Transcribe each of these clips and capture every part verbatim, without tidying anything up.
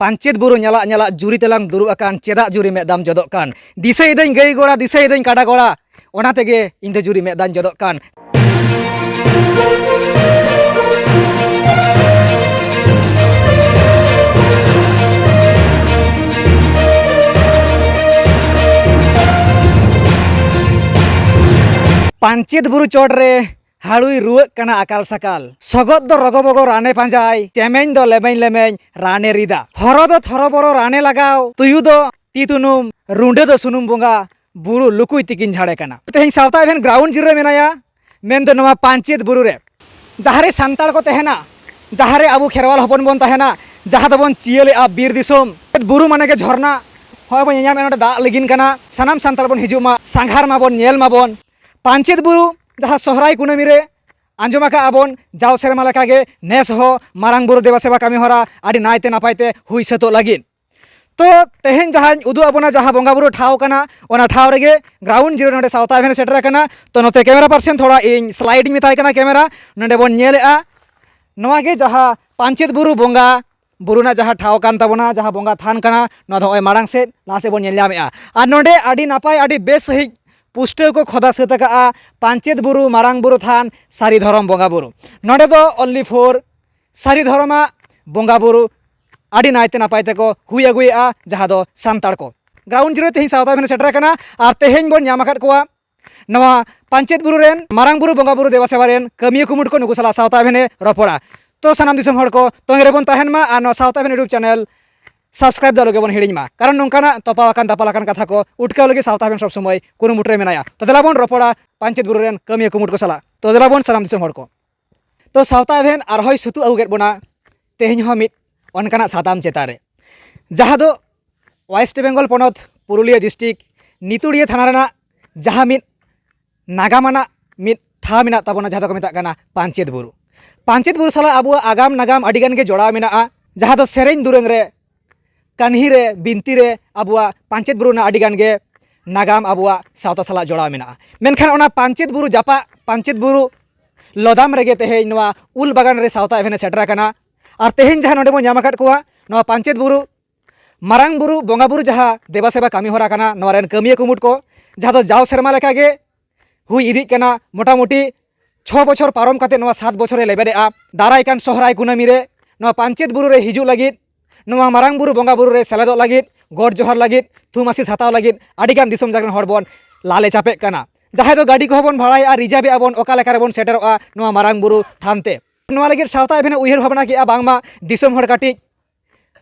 ᱯᱟᱧᱪᱮᱛ ᱵᱩᱨᱩ ᱧᱟᱞᱟᱜ ᱧᱟᱞᱟᱜ ᱡᱩᱨᱤ ᱛᱮᱞᱟᱝ ᱫᱩᱲᱩᱵ ᱟᱠᱟᱱ, ᱪᱮᱫᱟᱜ ᱡᱩᱨᱤ ᱢᱮᱫ ᱫᱟᱢ ᱡᱚᱫᱚᱜ ᱠᱟᱱ? ᱫᱤᱥᱟᱹᱭᱤᱫᱟᱹᱧ ᱜᱟᱹᱭ ᱜᱚᱲᱟ, ᱫᱤᱥᱟᱹᱭᱤᱫᱟᱹᱧ ᱠᱟᱰᱟ ᱜᱚᱲᱟ, ᱚᱱᱟ ᱛᱮᱜᱮ ᱤᱧ ᱫᱚ ᱡᱩᱨᱤ ᱢᱮᱫ ᱫᱟᱧ ᱡᱚᱫᱚᱜ ᱠᱟᱱ᱾ ᱯᱟᱧᱪᱮᱛ ᱵᱩᱨᱩ ᱪᱚᱴ ᱨᱮ ᱦᱟᱹᱲᱩᱭ ᱨᱩᱣᱟᱹᱜ ᱠᱟᱱᱟ ᱟᱠᱟᱞ ᱥᱟᱠᱟᱞ᱾ ᱥᱚᱜᱚᱫ ᱫᱚ ᱨᱚᱜᱚ ᱵᱚᱜᱚ ᱨᱟᱱᱮ ᱯᱟᱸᱡᱟᱭ, ᱪᱮᱢᱮᱧ ᱫᱚ ᱞᱮᱢᱮᱧ ᱞᱮᱢᱮᱧ ᱨᱟᱱᱮ ᱨᱤᱫᱟ᱾ ᱦᱚᱨᱚ ᱫᱚ ᱛᱷᱚᱨᱚ ᱵᱚᱨᱚ ᱨᱟᱱᱮ ᱞᱟᱜᱟᱣ, ᱛᱩᱭᱩ ᱫᱚ ᱛᱤ ᱛᱩᱱᱩᱢ, ᱨᱩᱸᱰᱟᱹ ᱫᱚ ᱥᱩᱱᱩᱢ ᱵᱚᱸᱜᱟ, ᱵᱩᱨᱩ ᱞᱩᱠᱩᱭ ᱛᱤᱠᱤᱱ ᱡᱷᱟᱲᱮ ᱠᱟᱱᱟ᱾ ᱛᱮᱦᱮᱧ ᱥᱟᱶᱛᱟ ᱮᱵᱷᱮᱱ ᱜᱨᱟᱣᱩᱱᱰ ᱡᱤᱨᱳ ᱨᱮ ᱢᱮᱱᱟᱭᱟ, ᱢᱮᱱᱫᱚ ᱱᱚᱣᱟ ᱯᱟᱧᱪᱮᱛ ᱵᱩᱨᱩ ᱨᱮ, ᱡᱟᱦᱟᱸ ᱨᱮ ᱥᱟᱱᱛᱟᱲ ᱠᱚ ᱛᱟᱦᱮᱱᱟ, ᱡᱟᱦᱟᱸ ᱨᱮ ᱟᱵᱚ ᱠᱷᱮᱨᱣᱟᱞ ᱦᱚᱯᱚᱱ ᱵᱚᱱ ᱛᱟᱦᱮᱱᱟ, ᱡᱟᱦᱟᱸ ᱫᱚᱵᱚᱱ ᱪᱤᱭᱟᱹᱞᱮᱜᱼᱟ ᱵᱤᱨ ᱫᱤᱥᱚᱢ᱾ ᱵᱩᱨᱩ ᱢᱟᱱᱮ ᱜᱮ ᱡᱷᱚᱨᱱᱟ᱾ ᱦᱚᱸᱜᱼᱚᱭ ᱵᱚᱱ ᱧᱮᱧᱟᱢᱮᱫᱼᱟ ᱱᱚᱸᱰᱮ ᱫᱟᱜ ᱞᱤᱸᱜᱤᱱ ᱠᱟᱱᱟ᱾ ᱥᱟᱱᱟᱢ ᱥᱟᱱᱛᱟᱲ ᱵᱚᱱ ᱦᱤᱡᱩᱜ ᱢᱟ, ᱥᱟᱸᱜᱷᱟᱨ ᱢᱟᱵᱚᱱ, ᱧᱮᱞ ᱢᱟᱵᱚᱱ᱾ ᱯᱟᱧᱪᱮᱛ ᱵᱩᱨᱩ ᱡᱟᱦᱟᱸ ᱥᱚᱦᱨᱟᱭ ᱠᱩᱱᱟᱹᱢᱤ ᱨᱮ ᱟᱸᱡᱚᱢ ᱟᱠᱟᱫ ᱟᱵᱚᱱ, ᱡᱟᱣ ᱥᱮᱨᱢᱟ ᱞᱮᱠᱟᱜᱮ ᱱᱮᱥ ᱦᱚᱸ ᱢᱟᱨᱟᱝ ᱵᱩᱨᱩ ᱫᱮᱵᱟ ᱥᱮᱵᱟ ᱠᱟᱹᱢᱤ ᱦᱚᱨᱟ ᱟᱹᱰᱤ ᱱᱟᱭᱛᱮ ᱱᱟᱯᱟᱭ ᱛᱮ ᱦᱩᱭ ᱥᱟᱹᱛᱚᱜ ᱞᱟᱹᱜᱤᱫ᱾ ᱛᱚ ᱛᱮᱦᱮᱧ ᱡᱟᱦᱟᱸᱧ ᱩᱫᱩᱜ ᱟᱵᱚᱱᱟ, ᱡᱟᱦᱟᱸ ᱵᱚᱸᱜᱟ ᱵᱩᱨᱩ ᱴᱷᱟᱶ ᱠᱟᱱᱟ, ᱚᱱᱟ ᱴᱷᱟᱶ ᱨᱮᱜᱮ ᱜᱨᱟᱣᱩᱱᱰ ᱡᱤᱨᱳ ᱱᱚᱰᱮ ᱥᱟᱶᱛᱟ ᱮᱵᱷᱮᱱ ᱥᱮᱴᱮᱨ ᱟᱠᱟᱱᱟ᱾ ᱛᱚ ᱱᱚᱛᱮ ᱠᱮᱢᱮᱨᱟ ᱯᱟᱨᱥᱚᱱ ᱛᱷᱚᱲᱟ ᱤᱧ ᱥᱞᱟᱭᱤᱰ ᱤᱧ ᱢᱮᱛᱟᱭ ᱠᱟᱱᱟ ᱠᱮᱢᱮᱨᱟ, ᱱᱚᱰᱮ ᱵᱚᱱ ᱧᱮᱞᱮᱜᱼᱟ᱾ ᱱᱚᱣᱟ ᱜᱮ ᱡᱟᱦᱟᱸ ᱯᱟᱧᱪᱮᱛ ᱵᱩᱨᱩ ᱵᱚᱸᱜᱟ ᱵᱩᱨᱩ ᱨᱮᱱᱟᱜ ᱡᱟᱦᱟᱸ ᱴᱷᱟᱶ ᱠᱟᱱ ᱛᱟᱵᱚᱱᱟ, ᱡᱟᱦᱟᱸ ᱵᱚᱸᱜᱟ ᱛᱷᱟᱱ ᱠᱟᱱᱟ, ᱱᱚᱣᱟ ᱫᱚ ᱱᱚᱜᱼᱚᱭ ᱢᱟᱲᱟᱝ ᱥᱮᱫ, ᱞᱟᱦᱟ ᱥᱮᱫ ᱵᱚᱱ ᱧᱮᱞ ᱧᱟᱢᱮᱜᱼᱟ᱾ ᱟᱨ ᱱᱚᱰᱮ ᱟᱹᱰᱤ ᱱᱟᱯᱟᱭ, ᱟᱹᱰᱤ ᱵᱮᱥ ᱥᱟᱺᱦᱤᱡ ᱯᱩᱥᱴᱟᱹᱣ ᱠᱚ ᱠᱷᱚᱫᱟ ᱥᱟᱹᱛ ᱟᱠᱟᱜᱼᱟ ᱯᱟᱧᱪᱮᱛ ᱵᱩᱨᱩ ᱢᱟᱨᱟᱝ ᱵᱩᱨᱩ ᱛᱷᱟᱱ ᱥᱟᱹᱨᱤ ᱫᱷᱚᱨᱚᱢ ᱵᱚᱸᱜᱟ ᱵᱩᱨᱩ᱾ ᱱᱚᱰᱮ ᱫᱚ only for ᱥᱟᱹᱨᱤ ᱫᱷᱚᱨᱚᱢᱟᱜ ᱵᱚᱸᱜᱟ ᱵᱩᱨᱩ ᱟᱹᱰᱤ ᱱᱟᱭᱛᱮ ᱱᱟᱯᱟᱭ ᱛᱮᱠᱚ ᱦᱩᱭ ᱟᱹᱜᱩᱭᱮᱜᱼᱟ, ᱡᱟᱦᱟᱸ ᱫᱚ ᱥᱟᱱᱛᱟᱲ ᱠᱚ᱾ ᱜᱨᱟᱣᱩᱱᱰ ᱡᱤᱨᱳ ᱛᱮᱦᱮᱧ ᱥᱟᱶᱛᱟ ᱮᱵᱷᱮᱱ ᱥᱮᱴᱮᱨ ᱟᱠᱟᱱᱟ ᱟᱨ ᱛᱮᱦᱮᱧ ᱵᱚᱱ ᱧᱟᱢ ᱟᱠᱟᱫ ᱠᱚᱣᱟ ᱱᱚᱣᱟ ᱯᱟᱧᱪᱮᱛ ᱵᱩᱨᱩ ᱨᱮᱱ ᱢᱟᱨᱟᱝ ᱵᱩᱨᱩ ᱵᱚᱸᱜᱟ ᱵᱩᱨᱩ ᱫᱮᱵᱟ ᱥᱮᱵᱟ ᱨᱮᱱ ᱠᱟᱹᱢᱤᱭᱟᱹ ᱠᱩᱢᱩᱴ ᱠᱚ, ᱱᱩᱠᱩ ᱥᱟᱞᱟᱜ ᱥᱟᱶᱛᱟ ᱮᱵᱷᱮᱱ ᱮ ᱨᱚᱯᱚᱲᱟ᱾ ᱛᱚ ᱥᱟᱱᱟᱢ ᱫᱤᱥᱚᱢ ᱦᱚᱲ ᱠᱚ ᱛᱚᱸᱜᱮ ᱨᱮᱵᱚᱱ ᱛᱟᱦᱮᱱ ᱢᱟ ᱟᱨ ᱱᱚᱣᱟ ᱥᱟᱶᱛᱟ ᱮᱵᱷᱮᱱ YouTube ᱪᱮᱱᱮᱞ ᱥᱟᱵᱥᱠᱨᱟᱭᱤᱵ ᱫᱚ ᱟᱞᱚ ᱜᱮᱵᱚᱱ ᱦᱤᱲᱤᱧ ᱢᱟ, ᱠᱟᱨᱚᱱ ᱱᱚᱝᱠᱟᱱᱟᱜ ᱛᱚᱯᱟᱣ ᱟᱠᱟᱱ ᱫᱟᱯᱟᱞ ᱟᱠᱟᱱ ᱠᱟᱛᱷᱟ ᱠᱚ ᱩᱴᱠᱟᱹᱣ ᱞᱟᱹᱜᱤᱫ ᱥᱟᱶᱛᱟ ᱮᱵᱷᱮᱱ ᱥᱚᱵ ᱥᱚᱢᱚᱭ ᱠᱩᱨᱩᱢᱩᱴᱩ ᱨᱮ ᱢᱮᱱᱟᱭᱟ᱾ ᱛᱚ ᱫᱮᱞᱟ ᱵᱚᱱ ᱨᱚᱯᱚᱲᱟ ᱯᱟᱧᱪᱮᱛ ᱵᱩᱨᱩ ᱨᱮᱱ ᱠᱟᱹᱢᱤᱭᱟᱹ ᱠᱩᱢᱩᱴ ᱠᱚ ᱥᱟᱞᱟᱜ᱾ ᱛᱚ ᱫᱮᱞᱟ ᱵᱚᱱ ᱥᱟᱱᱟᱢ ᱫᱤᱥᱚᱢ ᱦᱚᱲ ᱠᱚ᱾ ᱛᱚ ᱥᱟᱶᱛᱟ ᱮᱵᱷᱮᱱ ᱟᱨᱦᱚᱸᱭ ᱥᱩᱛᱩᱜ ᱟᱹᱜᱩ ᱠᱮᱫ ᱵᱚᱱᱟ ᱛᱮᱦᱮᱧ ᱦᱚᱸ ᱢᱤᱫ ᱚᱱᱠᱟᱱᱟᱜ ᱥᱟᱛᱟᱢ ᱪᱮᱛᱟᱱ ᱨᱮ, ᱡᱟᱦᱟᱸ ᱫᱚ ᱳᱭᱮᱥᱴ ᱵᱮᱝᱜᱚᱞ ᱯᱚᱱᱚᱛ ᱯᱩᱨᱩᱞᱤᱭᱟᱹ ᱰᱤᱥᱴᱨᱤᱠᱴ ᱱᱤᱛᱩᱲᱤᱭᱟᱹ ᱛᱷᱟᱱᱟ ᱨᱮᱱᱟᱜ ᱡᱟᱦᱟᱸ ᱢᱤᱫ ᱱᱟᱜᱟᱢ ᱟᱱᱟᱜ ᱢᱤᱫ ᱴᱷᱟᱶ ᱢᱮᱱᱟᱜ ᱛᱟᱵᱚᱱᱟ, ᱡᱟᱦᱟᱸ ᱫᱚᱠᱚ ᱢᱮᱛᱟᱜ ᱠᱟᱱᱟ ᱯᱟᱧᱪᱮᱛ ᱵᱩᱨᱩ᱾ ᱯᱟᱧᱪᱮᱛ ᱵᱩᱨᱩ ᱥᱟᱞᱟᱜ ᱟᱵᱚᱣᱟᱜ ᱟᱜᱟᱢ ᱱᱟᱜᱟᱢ ᱟᱹᱰᱤ ᱜᱟᱱ ᱜᱮ ᱡᱚᱲᱟᱣ ᱢᱮᱱᱟᱜᱼᱟ, ᱡᱟᱦᱟᱸ ᱫᱚ ᱥᱮᱨᱮᱧ ᱫᱩᱨᱟᱹᱝ ᱨᱮ, ᱠᱟᱹᱦᱱᱤ ᱨᱮ, ᱵᱤᱱᱛᱤ ᱨᱮ ᱟᱵᱚᱣᱟᱜ ᱯᱟᱧᱪᱮᱛ ᱵᱩᱨᱩ ᱨᱮᱱᱟᱜ ᱟᱹᱰᱤ ᱜᱟᱱ ᱜᱮ ᱱᱟᱜᱟᱢ ᱟᱵᱚᱣᱟᱜ ᱥᱟᱶᱛᱟ ᱥᱟᱞᱟᱜ ᱡᱚᱲᱟᱣ ᱢᱮᱱᱟᱜᱼᱟ᱾ ᱢᱮᱱᱠᱷᱟᱱ ᱚᱱᱟ ᱯᱟᱧᱪᱮᱛ ᱵᱩᱨᱩ ᱡᱟᱯᱟᱜ, ᱯᱟᱧᱪᱮᱛ ᱵᱩᱨᱩ ᱞᱚᱫᱟᱢ ᱨᱮᱜᱮ ᱛᱮᱦᱮᱧ ᱱᱚᱣᱟ ᱩᱞ ᱵᱟᱜᱟᱱ ᱨᱮ ᱥᱟᱶᱛᱟ ᱮᱵᱷᱮᱱ ᱮ ᱥᱮᱴᱮᱨ ᱟᱠᱟᱱᱟ᱾ ᱟᱨ ᱛᱮᱦᱮᱧ ᱡᱟᱦᱟᱸ ᱱᱚᱰᱮ ᱵᱚᱱ ᱧᱟᱢ ᱟᱠᱟᱫ ᱠᱚᱣᱟ, ᱱᱚᱣᱟ ᱯᱟᱧᱪᱮᱛ ᱵᱩᱨᱩ ᱢᱟᱨᱟᱝ ᱵᱩᱨᱩ ᱵᱚᱸᱜᱟ ᱵᱩᱨᱩ ᱡᱟᱦᱟᱸ ᱫᱮᱵᱟ ᱥᱮᱵᱟ ᱠᱟᱹᱢᱤ ᱦᱚᱨᱟ ᱠᱟᱱᱟ, ᱱᱚᱣᱟ ᱨᱮᱱ ᱠᱟᱹᱢᱤᱭᱟᱹ ᱠᱩᱢᱩᱴ ᱠᱚ, ᱡᱟᱦᱟᱸ ᱫᱚ ᱡᱟᱣ ᱥᱮᱨᱢᱟ ᱞᱮᱠᱟᱜᱮ ᱦᱩᱭ ᱤᱫᱤᱜ ᱠᱟᱱᱟ, ᱢᱚᱴᱟᱢᱩᱴᱤ ᱪᱷᱚ ᱵᱚᱪᱷᱚᱨ ᱯᱟᱨᱚᱢ ᱠᱟᱛᱮ ᱱᱚᱣᱟ ᱥᱟᱛ ᱵᱚᱪᱷᱚᱨᱮ ᱞᱮᱵᱮᱫᱮᱜᱼᱟ᱾ ᱫᱟᱨᱟᱭ ᱠᱟᱱ ᱥᱚᱦᱨᱟᱭ ᱠᱩᱱᱟᱹᱢᱤ ᱨᱮ ᱱᱚᱣᱟ ᱯᱟᱧᱪᱮᱛ ᱵᱩᱨᱩ ᱨᱮ ᱦᱤᱡᱩᱜ ᱞᱟᱹᱜᱤᱫ, ᱱᱚᱣᱟ ᱢᱟᱨᱟᱝ ᱵᱩᱨᱩ ᱵᱚᱸᱜᱟ ᱵᱩᱨᱩ ᱨᱮ ᱥᱮᱞᱮᱫᱚᱜ ᱞᱟᱹᱜᱤᱫ, ᱜᱚᱰ ᱡᱚᱦᱟᱨ ᱞᱟᱹᱜᱤᱫ, ᱛᱷᱩᱢ ᱟᱥᱤᱥ ᱦᱟᱛᱟᱣ ᱞᱟᱹᱜᱤᱫ ᱟᱹᱰᱤ ᱜᱟᱱ ᱫᱤᱥᱚᱢ ᱡᱟᱠᱟᱛ ᱨᱮᱱ ᱦᱚᱲ ᱵᱚᱱ ᱞᱟᱞᱮ ᱪᱟᱯᱮᱜ ᱠᱟᱱᱟ᱾ ᱡᱟᱦᱟᱸᱭ ᱫᱚ ᱜᱟᱹᱰᱤ ᱠᱚᱦᱚᱸ ᱵᱚᱱ ᱵᱷᱟᱲᱟᱭᱮᱜᱼᱟ, ᱨᱤᱡᱟᱨᱵᱷ ᱮᱜᱼᱟ ᱵᱚᱱ, ᱚᱠᱟ ᱞᱮᱠᱟ ᱨᱮᱵᱚᱱ ᱥᱮᱴᱮᱨᱚᱜᱼᱟ ᱱᱚᱣᱟ ᱢᱟᱨᱟᱝ ᱵᱩᱨᱩ ᱛᱷᱟᱱ ᱛᱮ? ᱱᱚᱣᱟ ᱞᱟᱹᱜᱤᱫ ᱥᱟᱶᱛᱟ ᱮᱵᱷᱮᱱ ᱮ ᱩᱭᱦᱟᱹᱨ ᱵᱷᱟᱵᱽᱱᱟ ᱠᱮᱜᱼᱟ, ᱵᱟᱝᱢᱟ ᱫᱤᱥᱚᱢ ᱦᱚᱲ ᱠᱟᱹᱴᱤᱡ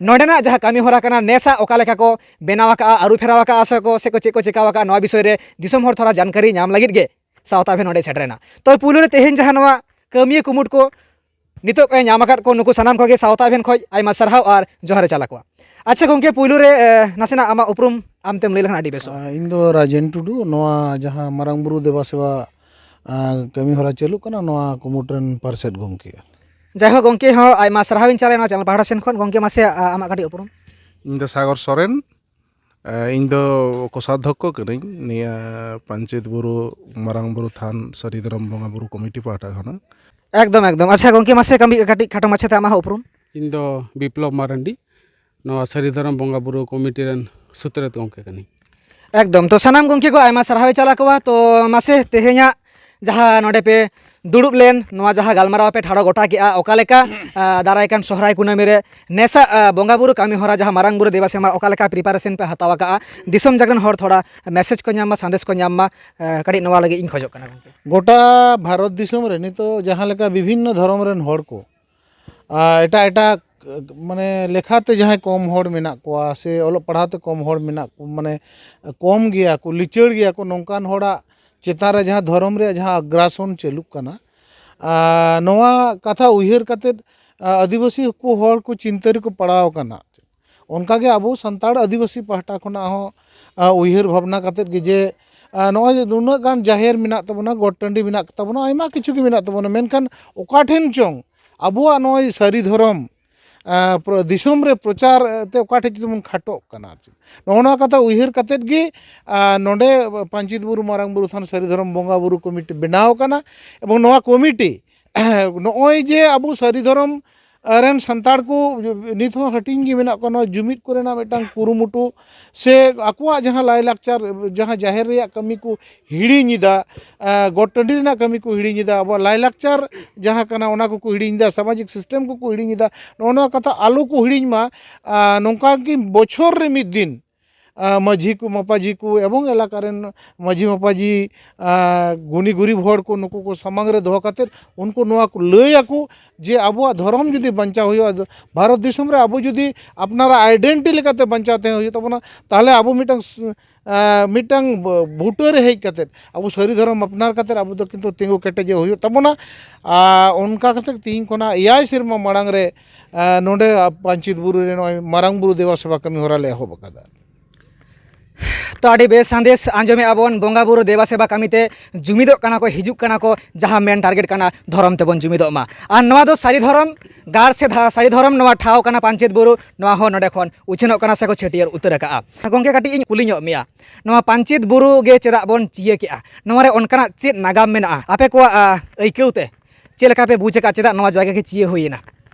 ᱱᱚᱰᱮᱱᱟᱜ ᱡᱟᱦᱟᱸ ᱠᱟᱹᱢᱤ ᱦᱚᱨᱟ ᱠᱟᱱᱟ, ᱱᱮᱥᱟᱜ ᱚᱠᱟ ᱞᱮᱠᱟ ᱠᱚ ᱵᱮᱱᱟᱣ ᱟᱠᱟᱜᱼᱟ, ᱟᱹᱨᱩ ᱯᱷᱮᱨᱟᱣ ᱟᱠᱟᱜᱼᱟ ᱥᱮ ᱠᱚ, ᱥᱮ ᱠᱚ ᱪᱮᱫ ᱠᱚ ᱪᱮᱠᱟᱣ ᱟᱠᱟᱜᱼᱟ, ᱱᱚᱣᱟ ᱵᱤᱥᱚᱭ ᱨᱮ ᱫᱤᱥᱚᱢ ᱦᱚᱲ ᱛᱷᱚᱲᱟ ᱡᱟᱱᱠᱟᱨᱤ ᱧᱟᱢ ᱞᱟᱹᱜᱤᱫ ᱜᱮ ᱥᱟᱶᱛᱟ ᱮᱵᱷᱮᱱ ᱱᱚᱰᱮ ᱥᱮᱴᱮᱨᱮᱱᱟ᱾ ᱛᱚ, ᱯᱩᱭᱞᱩ ᱨᱮ ᱛᱮᱦᱮᱧ ᱡᱟᱦᱟᱸ ᱱᱚᱣᱟ ᱠᱟᱹᱢᱤᱭᱟᱹ ᱠᱩᱢᱩᱴ ᱠᱚ ᱱᱤᱛᱚᱜ ᱮ ᱧᱟᱢ ᱟᱠᱟᱫ ᱠᱚ, ᱱᱩᱠᱩ ᱥᱟᱱᱟᱢ ᱠᱚᱜᱮ ᱥᱟᱶᱛᱟ ᱮᱵᱷᱮᱱ ᱠᱷᱚᱱ ᱟᱭᱢᱟ ᱥᱟᱨᱦᱟᱣ ᱟᱨ ᱡᱚᱦᱟᱨ ᱮ ᱪᱟᱞ ᱟᱠᱚᱣᱟ᱾ ᱟᱪᱪᱷᱟ ᱜᱚᱢᱠᱮ, ᱯᱩᱭᱞᱩ ᱨᱮ, ᱮ, ᱱᱟᱥᱮᱱᱟᱜ ᱟᱢᱟᱜ ᱩᱯᱨᱩᱢ ᱟᱢ ᱛᱮᱢ ᱞᱟᱹᱭ ᱞᱮᱠᱷᱟᱱ ᱟᱹᱰᱤ ᱵᱮᱥᱚᱜᱼᱟ᱾ ᱟ, ᱤᱧ ᱫᱚ ᱨᱟᱡᱮᱱ ᱴᱩᱰᱩ, ᱱᱚᱣᱟ ᱡᱟᱦᱟᱸ ᱢᱟᱨᱟᱝ ᱵᱩᱨᱩ ᱫᱮᱵᱟ ᱥᱮᱵᱟ, ᱟ, ᱠᱟᱹᱢᱤ ᱦᱚᱨᱟ ᱪᱟᱹᱞᱩᱜ ᱠᱟᱱᱟ, ᱱᱚᱣᱟ ᱠᱩᱢᱩᱴ ᱨᱮᱱ ᱯᱟᱨᱥᱮᱛ ᱜᱚᱢᱠᱮ᱾ ᱡᱟᱭᱦᱳᱠ ᱜᱚᱢᱠᱮ ᱦᱚᱸ ᱟᱭᱢᱟ ᱥᱟᱨᱦᱟᱣ ᱤᱧ ᱪᱟᱞᱮ ᱱᱚᱣᱟ ᱪᱮᱱᱮᱞ ᱯᱟᱦᱴᱟ ᱥᱮᱱ ᱠᱷᱚᱱ᱾ ᱜᱚᱢᱠᱮ ᱢᱟᱥᱮ, ᱟ, ᱟᱢᱟᱜ ᱠᱟᱹᱴᱤᱡ ᱩᱯᱨᱩᱢ᱾ ᱤᱧ ᱫᱚ ᱥᱟᱜᱚᱨ ᱥᱚᱨᱮᱱ, ᱟ, ᱤᱧ ᱫᱚ ᱠᱳᱥᱟᱫᱷᱚᱠᱠᱚ ᱠᱟᱹᱱᱟᱹᱧ ᱱᱤᱭᱟᱹ ᱯᱟᱧᱪᱮᱛ ᱵᱩᱨᱩ ᱢᱟᱨᱟᱝ ᱵᱩᱨᱩ ᱛᱷᱟᱱ ᱥᱟᱹᱨᱤ ᱫᱷᱚᱨᱚᱢ ᱵᱚᱸᱜᱟ ᱵᱩᱨᱩ ᱠᱚᱢᱤᱴᱤ ᱯᱟᱦᱴᱟ ᱠᱷᱚᱱᱟᱜ᱾ ᱮᱠᱫᱚᱢ, ᱮᱠᱫᱚᱢ᱾ ᱟᱪᱪᱷᱟ ᱜᱚᱢᱠᱮ ᱢᱟᱥᱮ ᱠᱟᱹᱢᱤ ᱠᱟᱹᱴᱤᱡ ᱠᱷᱟᱴᱚ ᱢᱟᱪᱷᱟᱛᱮ ᱟᱢᱟᱜ ᱦᱚᱸ ᱩᱯᱨᱩᱢ᱾ ᱤᱧ ᱫᱚ ᱵᱤᱯᱞᱚᱵ ᱢᱟᱨᱟᱱᱰᱤ, ᱱᱚᱣᱟ ᱥᱟᱹᱨᱤ ᱫᱷᱚᱨᱚᱢ ᱵᱚᱸᱜᱟ ᱵᱩᱨᱩ ᱠᱚᱢᱤᱴᱤ ᱨᱮᱱ ᱥᱩᱛᱨᱮᱛ ᱜᱚᱢᱠᱮ ᱠᱟᱹᱱᱟᱹᱧ᱾ ᱮᱠᱫᱚᱢ᱾ ᱛᱚ, ᱥᱟᱱᱟᱢ ᱜᱚᱢᱠᱮ ᱠᱚ ᱟᱭᱢᱟ ᱥᱟᱨᱦᱟᱣ ᱮ ᱪᱟᱞ ᱟᱠᱚᱣᱟ᱾ ᱛᱚ, ᱢᱟᱥᱮ ᱛᱮᱦᱮᱧᱟᱜ ᱡᱟᱦᱟᱸ ᱱᱚᱰᱮ ᱯᱮ ᱫᱩᱲᱩᱵ ᱞᱮᱱ, ᱱᱚᱣᱟ ᱡᱟᱦᱟᱸ ᱜᱟᱞᱢᱟᱨᱟᱣ ᱯᱮ ᱴᱷᱟᱲᱚ ᱜᱚᱴᱟ ᱠᱮᱜᱼᱟ, ᱚᱠᱟ ᱞᱮᱠᱟ, ᱟ, ᱫᱟᱨᱟᱭ ᱠᱟᱱ ᱥᱚᱦᱨᱟᱭ ᱠᱩᱱᱟᱹᱢᱤ ᱨᱮ ᱱᱮᱥᱟᱜ, ᱟ, ᱵᱚᱸᱜᱟ ᱵᱩᱨᱩ ᱠᱟᱹᱢᱤ ᱦᱚᱨᱟ ᱡᱟᱦᱟᱸ ᱢᱟᱨᱟᱝ ᱵᱩᱨᱩ ᱫᱮᱵᱟ ᱥᱮᱵᱟ, ᱚᱠᱟ ᱞᱮᱠᱟ ᱯᱨᱤᱯᱟᱨᱮᱥᱚᱱ ᱯᱮ ᱦᱟᱛᱟᱣ ᱟᱠᱟᱜᱼᱟ, ᱫᱤᱥᱚᱢ ᱡᱟᱠᱟᱛ ᱨᱮᱱ ᱦᱚᱲ ᱛᱷᱚᱲᱟ ᱢᱮᱥᱮᱡᱽ ᱠᱚ ᱧᱟᱢ ᱢᱟ, ᱥᱟᱸᱫᱮᱥ ᱠᱚ ᱧᱟᱢ ᱢᱟ, ᱟ, ᱠᱟᱹᱴᱤᱡ ᱱᱚᱣᱟ ᱞᱟᱹᱜᱤᱫ ᱤᱧ ᱠᱷᱚᱡᱚᱜ ᱠᱟᱱᱟ ᱜᱚᱢᱠᱮ᱾ ᱜᱚᱴᱟ ᱵᱷᱟᱨᱚᱛ ᱫᱤᱥᱚᱢ ᱨᱮ ᱱᱤᱛᱚᱜ ᱡᱟᱦᱟᱸ ᱞᱮᱠᱟ ᱵᱤᱵᱷᱤᱱᱱᱚ ᱫᱷᱚᱨᱚᱢ ᱨᱮᱱ ᱦᱚᱲ ᱠᱚ, ᱟᱨ ᱮᱴᱟᱜ ᱮᱴᱟᱜ, ᱢᱟᱱᱮ, ᱞᱮᱠᱷᱟᱛᱮ ᱡᱟᱦᱟᱸᱭ ᱠᱚᱢ ᱦᱚᱲ ᱢᱮᱱᱟᱜ ᱠᱚᱣᱟ ᱥᱮ ᱚᱞᱚᱜ ᱯᱟᱲᱦᱟᱣ ᱛᱮ ᱠᱚᱢ ᱦᱚᱲ ᱢᱮᱱᱟᱜ ᱠᱚ, ᱢᱟᱱᱮ, ᱠᱚᱢ ᱜᱮᱭᱟ ᱠᱚ, ᱞᱤᱪᱟᱹᱲ ᱜᱮᱭᱟ ᱠᱚ, ᱱᱚᱝᱠᱟᱱ ᱦᱚᱲᱟᱜ ᱪᱮᱛᱟᱱ ᱨᱮ ᱡᱟᱦᱟᱸ ᱫᱷᱚᱨᱚᱢ ᱨᱮᱭᱟᱜ ᱡᱟᱦᱟᱸ ᱟᱜᱽᱨᱟᱥᱚᱱ ᱪᱟᱹᱞᱩᱜ ᱠᱟᱱᱟ, ᱟᱨ ᱱᱚᱣᱟ ᱠᱟᱛᱷᱟ ᱩᱭᱦᱟᱹᱨ ᱠᱟᱛᱮᱫ, ᱟᱨ ᱟᱹᱫᱤᱵᱟᱹᱥᱤ ᱠᱚ ᱦᱚᱲ ᱠᱚ ᱪᱤᱱᱛᱟᱹ ᱨᱮᱠᱚ ᱯᱟᱲᱟᱣ ᱟᱠᱟᱱᱟ᱾ ᱚᱱᱠᱟᱜᱮ ᱟᱵᱚ ᱥᱟᱱᱛᱟᱲ ᱟᱹᱫᱤᱵᱟᱹᱥᱤ ᱯᱟᱦᱴᱟ ᱠᱷᱚᱱᱟᱜ ᱦᱚᱸ, ᱟ, ᱩᱭᱦᱟᱹᱨ ᱵᱷᱟᱵᱽᱱᱟ ᱠᱟᱛᱮᱫ ᱜᱮ ᱡᱮ, ᱟ, ᱱᱚᱜᱼᱚᱭ ᱡᱮ ᱱᱩᱱᱟᱹᱜ ᱜᱟᱱ ᱡᱟᱦᱮᱨ ᱢᱮᱱᱟᱜ ᱛᱟᱵᱚᱱᱟ, ᱜᱚᱴ ᱴᱟᱺᱰᱤ ᱢᱮᱱᱟᱜ ᱛᱟᱵᱚᱱᱟ, ᱟᱭᱢᱟ ᱠᱤᱪᱷᱩ ᱜᱮ ᱢᱮᱱᱟᱜ ᱛᱟᱵᱚᱱᱟ, ᱢᱮᱱᱠᱷᱟᱱ ᱚᱠᱟ ᱴᱷᱮᱱ ᱪᱚᱝ ᱟᱵᱚᱣᱟᱜ ᱱᱚᱜᱼᱚᱭ ᱥᱟᱹᱨᱤ ᱫᱷᱚᱨᱚᱢ, ᱟ, ᱯᱨᱚ-, ᱫᱤᱥᱚᱢ ᱨᱮ ᱯᱨᱚᱪᱟᱨ, ᱟ, ᱛᱮ ᱚᱠᱟ ᱴᱷᱮᱱ ᱪᱚᱝ ᱵᱚᱱ ᱠᱷᱟᱴᱚᱜ ᱠᱟᱱᱟ᱾ ᱟᱨ ᱪᱮᱫ ᱱᱚᱜᱼᱚ ᱱᱚᱣᱟ ᱠᱟᱛᱷᱟ ᱩᱭᱦᱟᱹᱨ ᱠᱟᱛᱮᱫ ᱜᱮ, ᱟ, ᱱᱚᱰᱮ ᱯᱟᱧᱪᱮᱛ ᱵᱩᱨᱩ ᱢᱟᱨᱟᱝ ᱵᱩᱨᱩ ᱛᱷᱟᱱ ᱥᱟᱹᱨᱤ ᱫᱷᱚᱨᱚᱢ ᱵᱚᱸᱜᱟ ᱵᱩᱨᱩ ᱠᱚᱢᱤᱴᱤ ᱵᱮᱱᱟᱣ ᱟᱠᱟᱱᱟ᱾ ᱮᱵᱚᱝ ᱱᱚᱣᱟ ᱠᱚᱢᱤᱴᱤ ᱱᱚᱜᱼᱚᱭ ᱡᱮ ᱟᱵᱚ ᱥᱟᱹᱨᱤ ᱫᱷᱚᱨᱚᱢ, ᱨᱮᱱ ᱥᱟᱱᱛᱟᱲ ᱠᱚ ᱱᱤᱛ ᱦᱚᱸ ᱦᱟᱹᱴᱤᱧ ᱜᱮ ᱢᱮᱱᱟᱜ ᱠᱚᱣᱟ ᱱᱚᱣᱟ ᱡᱩᱢᱤᱫ ᱠᱚᱨᱮᱱᱟᱜ ᱢᱤᱫᱴᱟᱝ ᱠᱩᱨᱩᱢᱩᱴᱩ ᱥᱮ ᱟᱠᱚᱣᱟᱜ ᱡᱟᱦᱟᱸ ᱞᱟᱭᱼᱞᱟᱠᱪᱟᱨ, ᱡᱟᱦᱟᱸ ᱡᱟᱦᱮᱨ ᱨᱮᱭᱟᱜ ᱠᱟᱹᱢᱤ ᱠᱚ ᱦᱤᱲᱤᱧ ᱮᱫᱟ, ᱜᱚᱴ ᱴᱟᱺᱰᱤ ᱨᱮᱱᱟᱜ ᱠᱟᱹᱢᱤ ᱠᱚ ᱦᱤᱲᱤᱧ ᱮᱫᱟ, ᱟᱵᱚᱣᱟᱜ ᱞᱟᱭᱼᱞᱟᱠᱪᱟᱨ ᱡᱟᱦᱟᱸ ᱠᱟᱱᱟ ᱚᱱᱟ ᱠᱚᱠᱚ ᱦᱤᱲᱤᱧ ᱮᱫᱟ, ᱥᱟᱢᱟᱡᱤᱠ ᱥᱤᱥᱴᱮᱢ ᱠᱚᱠᱚ ᱦᱤᱲᱤᱧ ᱮᱫᱟ᱾ ᱱᱚᱜᱼᱚ ᱱᱚᱣᱟ ᱠᱟᱛᱷᱟ ᱟᱞᱚ ᱠᱚ ᱦᱤᱲᱤᱧ ᱢᱟ᱾ ᱱᱚᱝᱠᱟ ᱜᱮ ᱵᱚᱪᱷᱚᱨ ᱨᱮ ᱢᱤᱫ ᱫᱤᱱ ᱢᱟᱹᱡᱷᱤ ᱠᱚ, ᱢᱟᱯᱟᱡᱷᱤ ᱠᱚ ᱮᱵᱚᱝ ᱮᱞᱟᱠᱟ ᱨᱮᱱ ᱢᱟᱹᱡᱷᱤ ᱢᱟᱯᱟᱡᱷᱤ, ᱜᱩᱱᱤ ᱜᱩᱨᱤᱵ ᱦᱚᱲ ᱠᱚ, ᱱᱩᱠᱩ ᱠᱚ ᱥᱟᱢᱟᱝ ᱨᱮ ᱫᱚᱦᱚ ᱠᱟᱛᱮᱫ ᱩᱱᱠᱩ ᱱᱚᱣᱟ ᱠᱚ ᱞᱟᱹᱭ ᱟᱠᱚ ᱡᱮ ᱟᱵᱚᱣᱟᱜ ᱫᱷᱚᱨᱚᱢ ᱡᱩᱫᱤ ᱵᱟᱧᱪᱟᱣ ᱦᱩᱭᱩᱜᱼᱟ, ᱵᱷᱟᱨᱚᱛ ᱫᱤᱥᱚᱢ ᱨᱮ ᱟᱵᱚ ᱡᱩᱫᱤ ᱟᱯᱱᱟᱨᱟᱜ ᱟᱭᱰᱮᱱᱴᱤᱴᱤ ᱞᱮᱠᱟᱛᱮ ᱵᱟᱧᱪᱟᱣ ᱛᱟᱦᱮᱸ ᱦᱩᱭᱩᱜ ᱛᱟᱵᱚᱱᱟ, ᱛᱟᱦᱚᱞᱮ ᱟᱵᱚ ᱢᱤᱫᱴᱟᱝ ᱢᱤᱫᱴᱟᱝ ᱵᱩᱴᱟᱹ ᱨᱮ ᱦᱮᱡ ᱠᱟᱛᱮᱫ ᱟᱵᱚ ᱥᱟᱹᱨᱤ ᱫᱷᱚᱨᱚᱢ ᱟᱯᱱᱟᱨ ᱠᱟᱛᱮᱫ ᱟᱵᱚ ᱫᱚ ᱠᱤᱱᱛᱩ ᱛᱤᱸᱜᱩ ᱠᱮᱴᱮᱡᱚᱜ ᱦᱩᱭᱩᱜ ᱛᱟᱵᱚᱱᱟ᱾ ᱟᱨ ᱚᱱᱠᱟ ᱠᱟᱛᱮᱫ ᱛᱤᱦᱤᱧ ᱠᱷᱚᱱᱟᱜ ᱮᱭᱟᱭ ᱥᱮᱨᱢᱟ ᱢᱟᱲᱟᱝ ᱨᱮ ᱱᱚᱰᱮ ᱯᱟᱧᱪᱮᱛ ᱵᱩᱨᱩ ᱨᱮ ᱱᱚᱜᱼᱚᱭ ᱢᱟᱨᱟᱝ ᱵᱩᱨᱩ ᱫᱮᱵᱟ ᱥᱮᱵᱟ ᱠᱟᱹᱢᱤ ᱦᱚᱨᱟ ᱞᱮ ᱮᱦᱚᱵ ᱟᱠᱟᱫᱟ᱾ ᱛᱚ, ᱟᱹᱰᱤ ᱵᱮᱥ ᱥᱟᱸᱫᱮᱥ ᱟᱸᱡᱚᱢᱮᱫᱼᱟ ᱵᱚᱱ, ᱵᱚᱸᱜᱟ ᱵᱩᱨᱩ ᱫᱮᱵᱟ ᱥᱮᱵᱟ ᱠᱟᱹᱢᱤ ᱛᱮ ᱡᱩᱢᱤᱫᱚᱜ ᱠᱟᱱᱟ ᱠᱚ, ᱦᱤᱡᱩᱜ ᱠᱟᱱᱟ ᱠᱚ, ᱡᱟᱦᱟᱸ ᱢᱮᱱ ᱴᱟᱨᱜᱮᱴ ᱠᱟᱱᱟ ᱫᱷᱚᱨᱚᱢ ᱛᱮᱵᱚᱱ ᱡᱩᱢᱤᱫᱚᱜ ᱢᱟ᱾ ᱟᱨ ᱱᱚᱣᱟ ᱫᱚ ᱥᱟᱹᱨᱤ ᱫᱷᱚᱨᱚᱢ ᱜᱟᱲ ᱥᱮ ᱫᱷᱟ-, ᱥᱟᱹᱨᱤ ᱫᱷᱚᱨᱚᱢ ᱱᱚᱣᱟ ᱴᱷᱟᱶ ᱠᱟᱱᱟ ᱯᱟᱧᱪᱮᱛ ᱵᱩᱨᱩ, ᱱᱚᱣᱟ ᱦᱚᱸ ᱱᱚᱰᱮ ᱠᱷᱚᱱ ᱩᱪᱷᱟᱹᱱᱚᱜ ᱠᱟᱱᱟ ᱥᱮᱠᱚ ᱪᱷᱟᱹᱴᱭᱟᱹᱨ ᱩᱛᱟᱹᱨ ᱟᱠᱟᱜᱼᱟ᱾ ᱜᱚᱢᱠᱮ, ᱠᱟᱹᱴᱤᱡ ᱤᱧ ᱠᱩᱞᱤ ᱧᱚᱜ ᱢᱮᱭᱟ, ᱱᱚᱣᱟ ᱯᱟᱧᱪᱮᱛ ᱵᱩᱨᱩ ᱜᱮ ᱪᱮᱫᱟᱜ ᱵᱚᱱ ᱪᱤᱭᱟᱹ ᱠᱮᱜᱼᱟ? ᱱᱚᱣᱟ ᱨᱮ ᱚᱱᱠᱟᱱᱟᱜ ᱪᱮᱫ ᱱᱟᱜᱟᱢ ᱢᱮᱱᱟᱜᱼᱟ ᱟᱯᱮ ᱠᱚᱣᱟᱜ, ᱟ, ᱟᱹᱭᱠᱟᱹᱣ ᱛᱮ? ᱪᱮᱫ ᱞᱮᱠᱟ ᱯᱮ ᱵᱩᱡᱽ ᱟᱠᱟᱫ, ᱪᱮᱫᱟᱜ ᱱᱚᱣᱟ ᱡᱟᱭᱜᱟ ᱜᱮ ᱪᱤᱭᱟᱹ ᱦᱩᱭᱮᱱᱟ?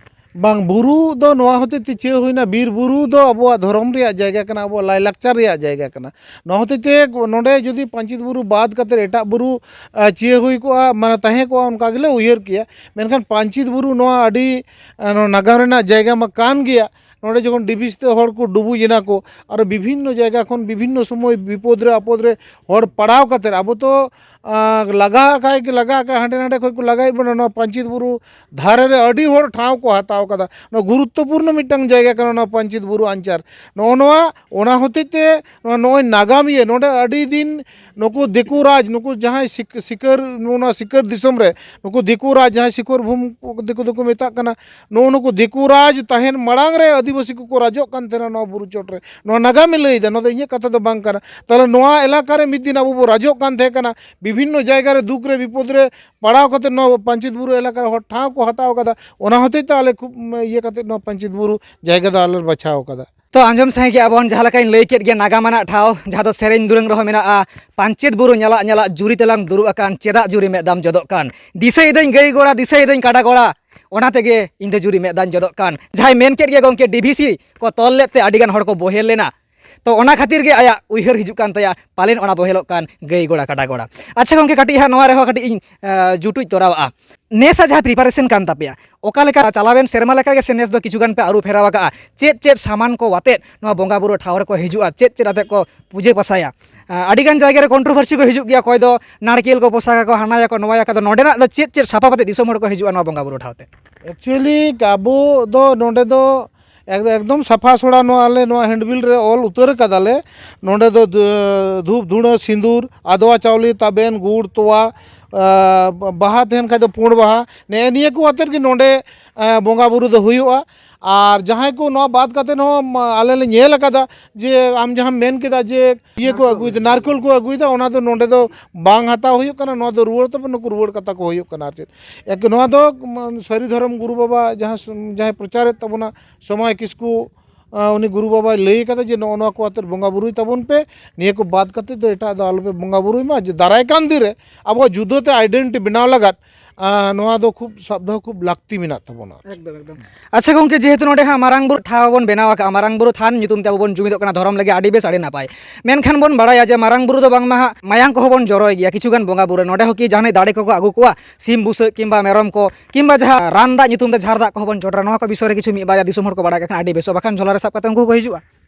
ᱵᱟᱝ, ᱵᱩᱨᱩ ᱫᱚ ᱱᱚᱣᱟ ᱦᱚᱛᱮᱡ ᱛᱮ ᱪᱤᱭᱟᱹ ᱦᱩᱭᱱᱟ, ᱵᱤᱨ ᱵᱩᱨᱩ ᱫᱚ ᱟᱵᱚᱣᱟᱜ ᱫᱷᱚᱨᱚᱢ ᱨᱮᱭᱟᱜ ᱡᱟᱭᱜᱟ ᱠᱟᱱᱟ, ᱟᱵᱚᱣᱟᱜ ᱞᱟᱭᱼᱞᱟᱠᱪᱟᱨ ᱨᱮᱭᱟᱜ ᱡᱟᱭᱜᱟ ᱠᱟᱱᱟ᱾ ᱱᱚᱣᱟ ᱦᱚᱛᱮᱡ ᱛᱮ ᱱᱚᱰᱮ ᱡᱩᱫᱤ ᱯᱟᱧᱪᱮᱛ ᱵᱩᱨᱩ ᱵᱟᱫ ᱠᱟᱛᱮ ᱮᱴᱟᱜ ᱵᱩᱨᱩ, ᱟ, ᱪᱤᱭᱟᱹ ᱦᱩᱭ ᱠᱚᱜᱼᱟ, ᱢᱟᱱᱮ ᱛᱟᱦᱮᱸ ᱠᱚᱜᱼᱟ, ᱚᱱᱠᱟ ᱜᱮᱞᱮ ᱩᱭᱦᱟᱹᱨ ᱠᱮᱭᱟ᱾ ᱢᱮᱱᱠᱷᱟᱱ ᱯᱟᱧᱪᱮᱛ ᱵᱩᱨᱩ ᱱᱚᱣᱟ ᱟᱹᱰᱤ, ᱟ, ᱱᱚᱣᱟ ᱱᱟᱜᱟᱢ ᱨᱮᱱᱟᱜ ᱡᱟᱭᱜᱟ ᱢᱟ ᱠᱟᱱ ᱜᱮᱭᱟ᱾ ᱱᱚᱰᱮ ᱡᱚᱠᱷᱚᱱ ᱰᱤᱵᱤᱥ ᱛᱮ ᱦᱚᱲ ᱠᱚ ᱰᱩᱵᱩᱡ ᱮᱱᱟ ᱠᱚ, ᱟᱨᱚ ᱵᱤᱵᱷᱤᱱᱱᱚ ᱡᱟᱭᱜᱟ ᱠᱷᱚᱱ ᱵᱤᱵᱷᱤᱱᱱᱚ ᱥᱚᱢᱚᱭ ᱵᱤᱯᱚᱫ ᱨᱮ ᱟᱯᱚᱫ ᱨᱮ ᱦᱚᱲ ᱯᱟᱲᱟᱣ ᱠᱟᱛᱮ ᱟᱵᱚ ᱛᱚ ᱟᱸ, ᱞᱟᱜᱟ ᱟᱠᱟᱭ ᱜᱮ ᱞᱟᱜᱟ ᱟᱠᱟᱭ, ᱦᱟᱸᱰᱮ ᱱᱟᱰᱮ ᱠᱷᱚᱱ ᱠᱚ ᱞᱟᱜᱟᱭᱮᱫ ᱵᱚᱱᱟ᱾ ᱱᱚᱣᱟ ᱯᱟᱧᱪᱮᱛ ᱵᱩᱨᱩ ᱫᱷᱟᱨᱮ ᱨᱮ ᱟᱹᱰᱤ ᱦᱚᱲ ᱴᱷᱟᱶ ᱠᱚ ᱦᱟᱛᱟᱣ ᱠᱟᱫᱟ᱾ ᱱᱚᱣᱟ ᱜᱩᱨᱩᱛᱛᱚᱯᱩᱨᱱᱚ ᱢᱤᱫᱴᱟᱝ ᱡᱟᱭᱜᱟ ᱠᱟᱱᱟ ᱱᱚᱣᱟ ᱯᱟᱧᱪᱮᱛ ᱵᱩᱨᱩ ᱟᱧᱪᱟᱨ᱾ ᱱᱚᱜᱼᱚ ᱱᱚᱣᱟ, ᱚᱱᱟ ᱦᱚᱛᱮᱡ ᱛᱮ ᱱᱚᱣᱟ, ᱱᱚᱜᱼᱚᱭ ᱱᱟᱜᱟᱢᱤᱭᱟᱹ ᱱᱚᱰᱮ ᱟᱹᱰᱤ ᱫᱤᱱ ᱱᱩᱠᱩ ᱫᱤᱠᱩ ᱨᱟᱡᱽ, ᱱᱩᱠᱩ ᱡᱟᱦᱟᱸᱭ ᱥᱤᱠ-, ᱥᱤᱠᱟᱹᱨ, ᱱᱚᱣᱟ ᱥᱤᱠᱟᱹᱨ ᱫᱤᱥᱚᱢ ᱨᱮ ᱱᱩᱠᱩ ᱫᱤᱠᱩ ᱨᱟᱡᱽ, ᱡᱟᱦᱟᱸᱭ ᱥᱤᱠᱚᱨ ᱵᱷᱩᱢ ᱫᱤᱠᱩ ᱫᱚᱠᱚ ᱢᱮᱛᱟᱜ ᱠᱟᱱᱟ, ᱱᱩᱜᱼᱩ ᱱᱩᱠᱩ ᱫᱤᱠᱩ ᱨᱟᱡᱽ ᱛᱟᱦᱮᱱ ᱢᱟᱲᱟᱝ ᱨᱮ ᱟᱹᱫᱤᱵᱟᱹᱥᱤ ᱠᱚᱠᱚ ᱨᱟᱡᱚᱜ ᱠᱟᱱ ᱛᱟᱦᱮᱱᱟ ᱱᱚᱣᱟ ᱵᱩᱨᱩ ᱪᱚᱴ ᱨᱮ᱾ ᱱᱚᱣᱟ ᱱᱟᱜᱟᱢᱮ ᱞᱟᱹᱭᱫᱟ, ᱱᱚᱣᱟ ᱫᱚ ᱤᱧᱟᱹᱜ ᱠᱟᱛᱷᱟ ᱫᱚ ᱵᱟᱝ ᱠᱟᱱᱟ᱾ ᱛᱟᱦᱚᱞᱮ ᱱᱚᱣᱟ ᱮᱞᱟᱠᱟ ᱨᱮ ᱢᱤᱫ ᱫᱤᱱ ᱟᱵᱚ ᱵᱚ ᱨᱟᱡᱚᱜ ᱠᱟᱱ ᱛᱟᱦᱮᱸ ᱠᱟᱱᱟ, ᱵᱤᱵᱷᱤᱱᱱᱚ ᱡᱟᱭᱜᱟ ᱨᱮ ᱫᱩᱠ ᱨᱮ ᱵᱤᱯᱚᱫ ᱨᱮ ᱯᱟᱲᱟᱣ ᱠᱟᱛᱮ ᱱᱚᱣᱟ ᱯᱟᱧᱪᱮᱛ ᱵᱩᱨᱩ ᱮᱞᱟᱠᱟ ᱨᱮ ᱦᱚᱲ ᱴᱷᱟᱶ ᱠᱚ ᱦᱟᱛᱟᱣ ᱠᱟᱫᱟ᱾ ᱚᱱᱟ ᱦᱚᱛᱮᱡ ᱛᱮ ᱟᱞᱮ ᱠᱷᱩᱵ, ᱩᱢ, ᱤᱭᱟᱹ ᱠᱟᱛᱮ ᱱᱚᱣᱟ ᱯᱟᱧᱪᱮᱛ ᱵᱩᱨᱩ ᱡᱟᱭᱜᱟ ᱫᱚ ᱟᱞᱮ ᱞᱮ ᱵᱟᱪᱷᱟᱣ ᱠᱟᱫᱟ᱾ ᱛᱚ, ᱟᱸᱡᱚᱢ ᱥᱟᱸᱜᱮ ᱠᱮᱜᱼᱟ ᱵᱚᱱ, ᱡᱟᱦᱟᱸ ᱞᱮᱠᱟᱧ ᱞᱟᱹᱭ ᱠᱮᱫ ᱜᱮ, ᱱᱟᱜᱟᱢ ᱟᱱᱟᱜ ᱴᱷᱟᱶ, ᱡᱟᱦᱟᱸ ᱫᱚ ᱥᱮᱨᱮᱧ ᱫᱩᱨᱟᱹᱝ ᱨᱮᱦᱚᱸ ᱢᱮᱱᱟᱜᱼᱟ, "ᱯᱟᱧᱪᱮᱛ ᱵᱩᱨᱩ ᱧᱟᱞᱟᱜ ᱧᱟᱞᱟᱜ, ᱡᱩᱨᱤ ᱛᱮᱞᱟᱝ ᱫᱩᱲᱩᱵ ᱟᱠᱟᱱ, ᱪᱮᱫᱟᱜ ᱡᱩᱨᱤ ᱢᱮᱫ ᱫᱟᱢ ᱡᱚᱫᱚᱜ ᱠᱟᱱ? ᱫᱤᱥᱟᱹᱭᱮᱫᱟᱹᱧ ᱜᱟᱹᱭ ᱜᱚᱲᱟ, ᱫᱤᱥᱟᱹᱭᱮᱫᱟᱹᱧ ᱠᱟᱰᱟ ᱜᱚᱲᱟ, ᱚᱱᱟ ᱛᱮᱜᱮ ᱤᱧ ᱫᱚ ᱡᱩᱨᱤ ᱢᱮᱫ ᱫᱟᱜ ᱡᱚᱫᱚᱜ ᱠᱟᱱ᱾ ᱡᱟᱦᱟᱸᱭ ᱢᱮᱱ ᱠᱮᱫ ᱜᱮᱭᱟ ᱜᱚᱢᱠᱮ, ᱰᱤ ᱵᱷᱤ ᱥᱤ ᱠᱚ ᱛᱚᱞ ᱞᱮᱫ ᱛᱮ ᱟᱹᱰᱤ ᱜᱟᱱ ᱦᱚᱲ ᱠᱚ ᱵᱚᱦᱮᱞ ᱞᱮᱱᱟ᱾ ᱛᱚ ᱚᱱᱟ ᱠᱷᱟᱹᱛᱤᱨ ᱜᱮ ᱟᱭᱟᱜ ᱩᱭᱦᱟᱹᱨ ᱦᱤᱡᱩᱜ ᱠᱟᱱ ᱛᱟᱭᱟ, ᱯᱟᱞᱮᱱ ᱚᱱᱟ ᱵᱚᱦᱮᱞᱚᱜ ᱠᱟᱱ ᱜᱟᱹᱭ ᱜᱚᱲᱟ ᱠᱟᱰᱟ ᱜᱚᱲᱟ᱾ ᱟᱪᱪᱷᱟ ᱜᱚᱢᱠᱮ, ᱠᱟᱹᱴᱤᱡ ᱦᱟᱸᱜ ᱱᱚᱣᱟ ᱨᱮᱦᱚᱸ ᱠᱟᱹᱴᱤᱡ ᱤᱧ ᱟᱸ, ᱡᱩᱴᱩᱡ ᱛᱚᱨᱟᱣᱟᱜᱼᱟ᱾ ᱱᱮᱥᱟᱜ ᱡᱟᱦᱟᱸ ᱯᱨᱤᱯᱟᱨᱮᱥᱚᱱ ᱠᱟᱱ ᱛᱟᱯᱮᱭᱟ, ᱚᱠᱟ ᱞᱮᱠᱟ ᱪᱟᱞᱟᱣᱮᱱ ᱥᱮᱨᱢᱟ ᱞᱮᱠᱟ ᱜᱮ ᱥᱮ ᱱᱮᱥ ᱫᱚ ᱠᱤᱪᱷᱩ ᱜᱟᱱ ᱯᱮ ᱟᱹᱨᱩ ᱯᱷᱮᱨᱟᱣ ᱟᱠᱟᱜᱼᱟ? ᱪᱮᱫ ᱪᱮᱫ ᱥᱟᱢᱟᱱ ᱠᱚ ᱟᱛᱮᱫ ᱱᱚᱣᱟ ᱵᱚᱸᱜᱟ ᱵᱩᱨᱩ ᱴᱷᱟᱶ ᱨᱮᱠᱚ ᱦᱤᱡᱩᱜᱼᱟ? ᱪᱮᱫ ᱪᱮᱫ ᱟᱛᱮᱫ ᱠᱚ ᱯᱩᱡᱟᱹ ᱯᱟᱥᱟᱭᱟ? ᱟᱸ, ᱟᱹᱰᱤ ᱜᱟᱱ ᱡᱟᱭᱜᱟ ᱨᱮ ᱠᱚᱱᱴᱨᱳᱵᱷᱟᱨᱥᱤ ᱠᱚ ᱦᱤᱡᱩᱜ ᱜᱮᱭᱟ, ᱚᱠᱚᱭ ᱫᱚ ᱱᱟᱲᱠᱮᱞ ᱠᱚ ᱯᱚᱥᱟᱜᱟᱠᱚ, ᱦᱟᱱᱟᱭᱟᱠᱚ ᱱᱚᱣᱟᱭᱟᱠᱚ᱾ ᱟᱫᱚ ᱱᱚᱰᱮᱱᱟᱜ ᱫᱚ ᱪᱮᱫ ᱪᱮᱫ ᱥᱟᱯᱟᱵ ᱟᱛᱮᱫ ᱫᱤᱥᱚᱢ ᱦᱚᱲ ᱠᱚ ᱦᱤᱡᱩᱜᱼᱟ ᱱᱚᱣᱟ ᱵᱚᱸᱜᱟ ᱵᱩᱨᱩ ᱴᱷᱟᱶ ᱛᱮ? ᱮᱠᱪᱩᱭᱮᱞᱤ ᱟᱵᱚ ᱫᱚ ᱱᱚᱰᱮ ᱫᱚ ᱮᱠ-, ᱮᱠᱫᱚᱢ ᱥᱟᱯᱷᱟ ᱥᱚᱲᱟ᱾ ᱱᱚᱣᱟ ᱟᱞᱮ ᱱᱚᱣᱟ ᱦᱮᱱᱰᱵᱤᱞ ᱨᱮ ᱚᱞ ᱩᱛᱟᱹᱨ ᱠᱟᱫᱟᱞᱮ᱾ ᱱᱚᱰᱮ ᱫᱚ ᱫᱷᱩ-, ᱫᱷᱩᱯ, ᱫᱷᱩᱬᱟᱹ, ᱥᱤᱸᱫᱩᱨ, ᱟᱫᱽᱣᱟ ᱪᱟᱣᱞᱮ, ᱛᱟᱵᱮᱱ, ᱜᱩᱲ, ᱛᱚᱣᱟ, ᱟ, ᱵᱟᱦᱟ ᱛᱟᱦᱮᱱ ᱠᱷᱟᱡ ᱫᱚ ᱯᱩᱸᱰ ᱵᱟᱦᱟ, ᱱᱮᱜᱼᱮ ᱱᱤᱭᱟᱹ ᱠᱚ ᱟᱛᱮᱫ ᱜᱮ ᱱᱚᱰᱮ, ᱟ, ᱵᱚᱸᱜᱟ ᱵᱩᱨᱩ ᱫᱚ ᱦᱩᱭᱩᱜᱼᱟ᱾ ᱟᱨ ᱡᱟᱦᱟᱸᱭ ᱠᱚ ᱱᱚᱣᱟ ᱵᱟᱫ ᱠᱟᱛᱮᱫ ᱦᱚᱸ, ᱢᱟ, ᱟᱞᱮ ᱞᱮ ᱧᱮᱞ ᱟᱠᱟᱫᱟ ᱡᱮ ᱟᱢ ᱡᱟᱦᱟᱸᱢ ᱢᱮᱱ ᱠᱮᱫᱟ ᱡᱮ ᱤᱭᱟᱹ ᱠᱚ ᱟᱹᱜᱩᱭᱮᱫᱟ, ᱱᱟᱨᱠᱳᱞ ᱠᱚ ᱟᱹᱜᱩᱭᱮᱫᱟ, ᱚᱱᱟ ᱫᱚ ᱱᱚᱰᱮ ᱫᱚ ᱵᱟᱝ ᱦᱟᱛᱟᱣ ᱦᱩᱭᱩᱜ ᱠᱟᱱᱟ, ᱱᱚᱣᱟ ᱫᱚ ᱨᱩᱣᱟᱹᱲ ᱛᱟᱵᱚᱱ, ᱱᱩᱠᱩ ᱨᱩᱣᱟᱹᱲ ᱠᱟᱛᱟ ᱠᱚ ᱦᱩᱭᱩᱜ ᱠᱟᱱᱟ᱾ ᱟᱨ ᱪᱮᱫ ᱮᱠ-, ᱱᱚᱣᱟ ᱫᱚ, ᱢ, ᱥᱟᱹᱨᱤ ᱫᱷᱚᱨᱚᱢ ᱜᱩᱨᱩ ᱵᱟᱵᱟ ᱡᱟᱦᱟᱸ ᱥᱚ-, ᱡᱟᱦᱟᱸᱭ ᱯᱨᱚᱪᱟᱨᱮᱫ ᱛᱟᱵᱚᱱᱟ, ᱥᱚᱢᱟᱭ ᱠᱤᱥᱠᱩ, ᱟ, ᱩᱱᱤ ᱜᱩᱨᱩ ᱵᱟᱵᱟᱭ ᱞᱟᱹᱭ ᱠᱟᱫᱟ ᱡᱮ ᱱᱚᱜᱼᱚ ᱱᱚᱣᱟ ᱠᱚ ᱟᱛᱮᱫ ᱵᱚᱸᱜᱟ ᱵᱩᱨᱩᱭ ᱛᱟᱵᱚᱱ ᱯᱮ, ᱱᱤᱭᱟᱹ ᱠᱚ ᱵᱟᱫ ᱠᱟᱛᱮᱫ ᱫᱚ ᱮᱴᱟᱜ ᱫᱚ ᱟᱞᱚᱯᱮ ᱵᱚᱸᱜᱟ ᱵᱩᱨᱩᱭ ᱢᱟ᱾ ᱡᱮ ᱫᱟᱨᱟᱭ ᱠᱟᱱ ᱫᱤᱱ ᱨᱮ ᱟᱵᱚᱣᱟᱜ ᱡᱩᱫᱟᱹᱛᱮ ᱟᱭᱰᱮᱱᱴᱤᱴᱤ ᱵᱮᱱᱟᱣ ᱞᱟᱜᱟᱫ, ᱟ, ᱱᱚᱣᱟ ᱫᱚ ᱠᱷᱩᱵ ᱥᱟᱵ ᱫᱚᱦᱚ ᱠᱷᱩᱵ ᱞᱟᱹᱠᱛᱤ ᱢᱮᱱᱟᱜ ᱛᱟᱵᱚᱱᱟ᱾ ᱮᱠᱫᱚᱢ, ᱮᱠᱫᱚᱢ᱾ ᱟᱪᱪᱷᱟ ᱜᱚᱢᱠᱮ, ᱡᱮᱦᱮᱛᱩ ᱱᱚᱰᱮ ᱦᱟᱸᱜ ᱢᱟᱨᱟᱝ ᱵᱩᱨᱩ ᱴᱷᱟᱶ ᱵᱚᱱ ᱵᱮᱱᱟᱣ ᱟᱠᱟᱫᱼᱟ, ᱢᱟᱨᱟᱝ ᱵᱩᱨᱩ ᱛᱷᱟᱱ ᱧᱩᱛᱩᱢ ᱛᱮ ᱟᱵᱚ ᱵᱚᱱ ᱡᱩᱢᱤᱫᱚᱜ ᱠᱟᱱᱟ ᱫᱷᱚᱨᱚᱢ ᱞᱟᱹᱜᱤᱫ, ᱟᱹᱰᱤ ᱵᱮᱥ, ᱟᱹᱰᱤ ᱱᱟᱯᱟᱭ᱾ ᱢᱮᱱᱠᱷᱟᱱ ᱵᱚᱱ ᱵᱟᱲᱟᱭᱟ ᱡᱮ ᱢᱟᱨᱟᱝ ᱵᱩᱨᱩ ᱫᱚ ᱵᱟᱝᱢᱟ ᱦᱟᱸᱜ ᱢᱟᱭᱟᱝ ᱠᱚᱦᱚᱸ ᱵᱚᱱ ᱡᱚᱨᱚᱭ ᱜᱮᱭᱟ ᱠᱤᱪᱷᱩ ᱜᱟᱱ ᱵᱚᱸᱜᱟ ᱵᱩᱨᱩ ᱨᱮ᱾ ᱱᱚᱰᱮ ᱦᱚᱸ ᱠᱤ ᱡᱟᱦᱟᱱᱤᱡ ᱫᱟᱲᱮ ᱠᱚᱠᱚ ᱟᱹᱜᱩ ᱠᱚᱣᱟ, ᱥᱤᱢ ᱵᱩᱥᱟᱹᱜ ᱠᱤᱝᱵᱟ ᱢᱮᱨᱚᱢ ᱠᱚ, ᱠᱤᱝᱵᱟ ᱡᱟᱦᱟᱸ ᱨᱟᱱ ᱫᱟᱜ ᱧᱩᱛᱩᱢ ᱛᱮ ᱡᱷᱟᱨ ᱫᱟᱜ ᱠᱚᱦᱚᱸ ᱵᱚᱱ ᱪᱚᱰᱚᱨᱟ? ᱱᱚᱣᱟ ᱠᱚ ᱵᱤᱥᱚᱭ ᱨᱮ ᱠᱤᱪᱷᱩ ᱢᱤᱫ ᱵᱟᱨᱭᱟ ᱫᱤᱥᱚᱢ ᱦᱚᱲ ᱠᱚ ᱵᱟᱲᱟᱭ ᱠᱟᱜ ᱠᱷᱟᱱ ᱟᱹᱰᱤ ᱵᱮᱥᱚᱜᱼᱟ, ᱵᱟᱠᱷᱟᱱ ᱡᱷᱚᱞᱟ ᱨᱮ ᱥᱟᱵ ᱠᱟᱛᱮ ᱩᱱᱠᱩ ᱠᱚ ᱦᱤᱡᱩᱜᱼᱟ᱾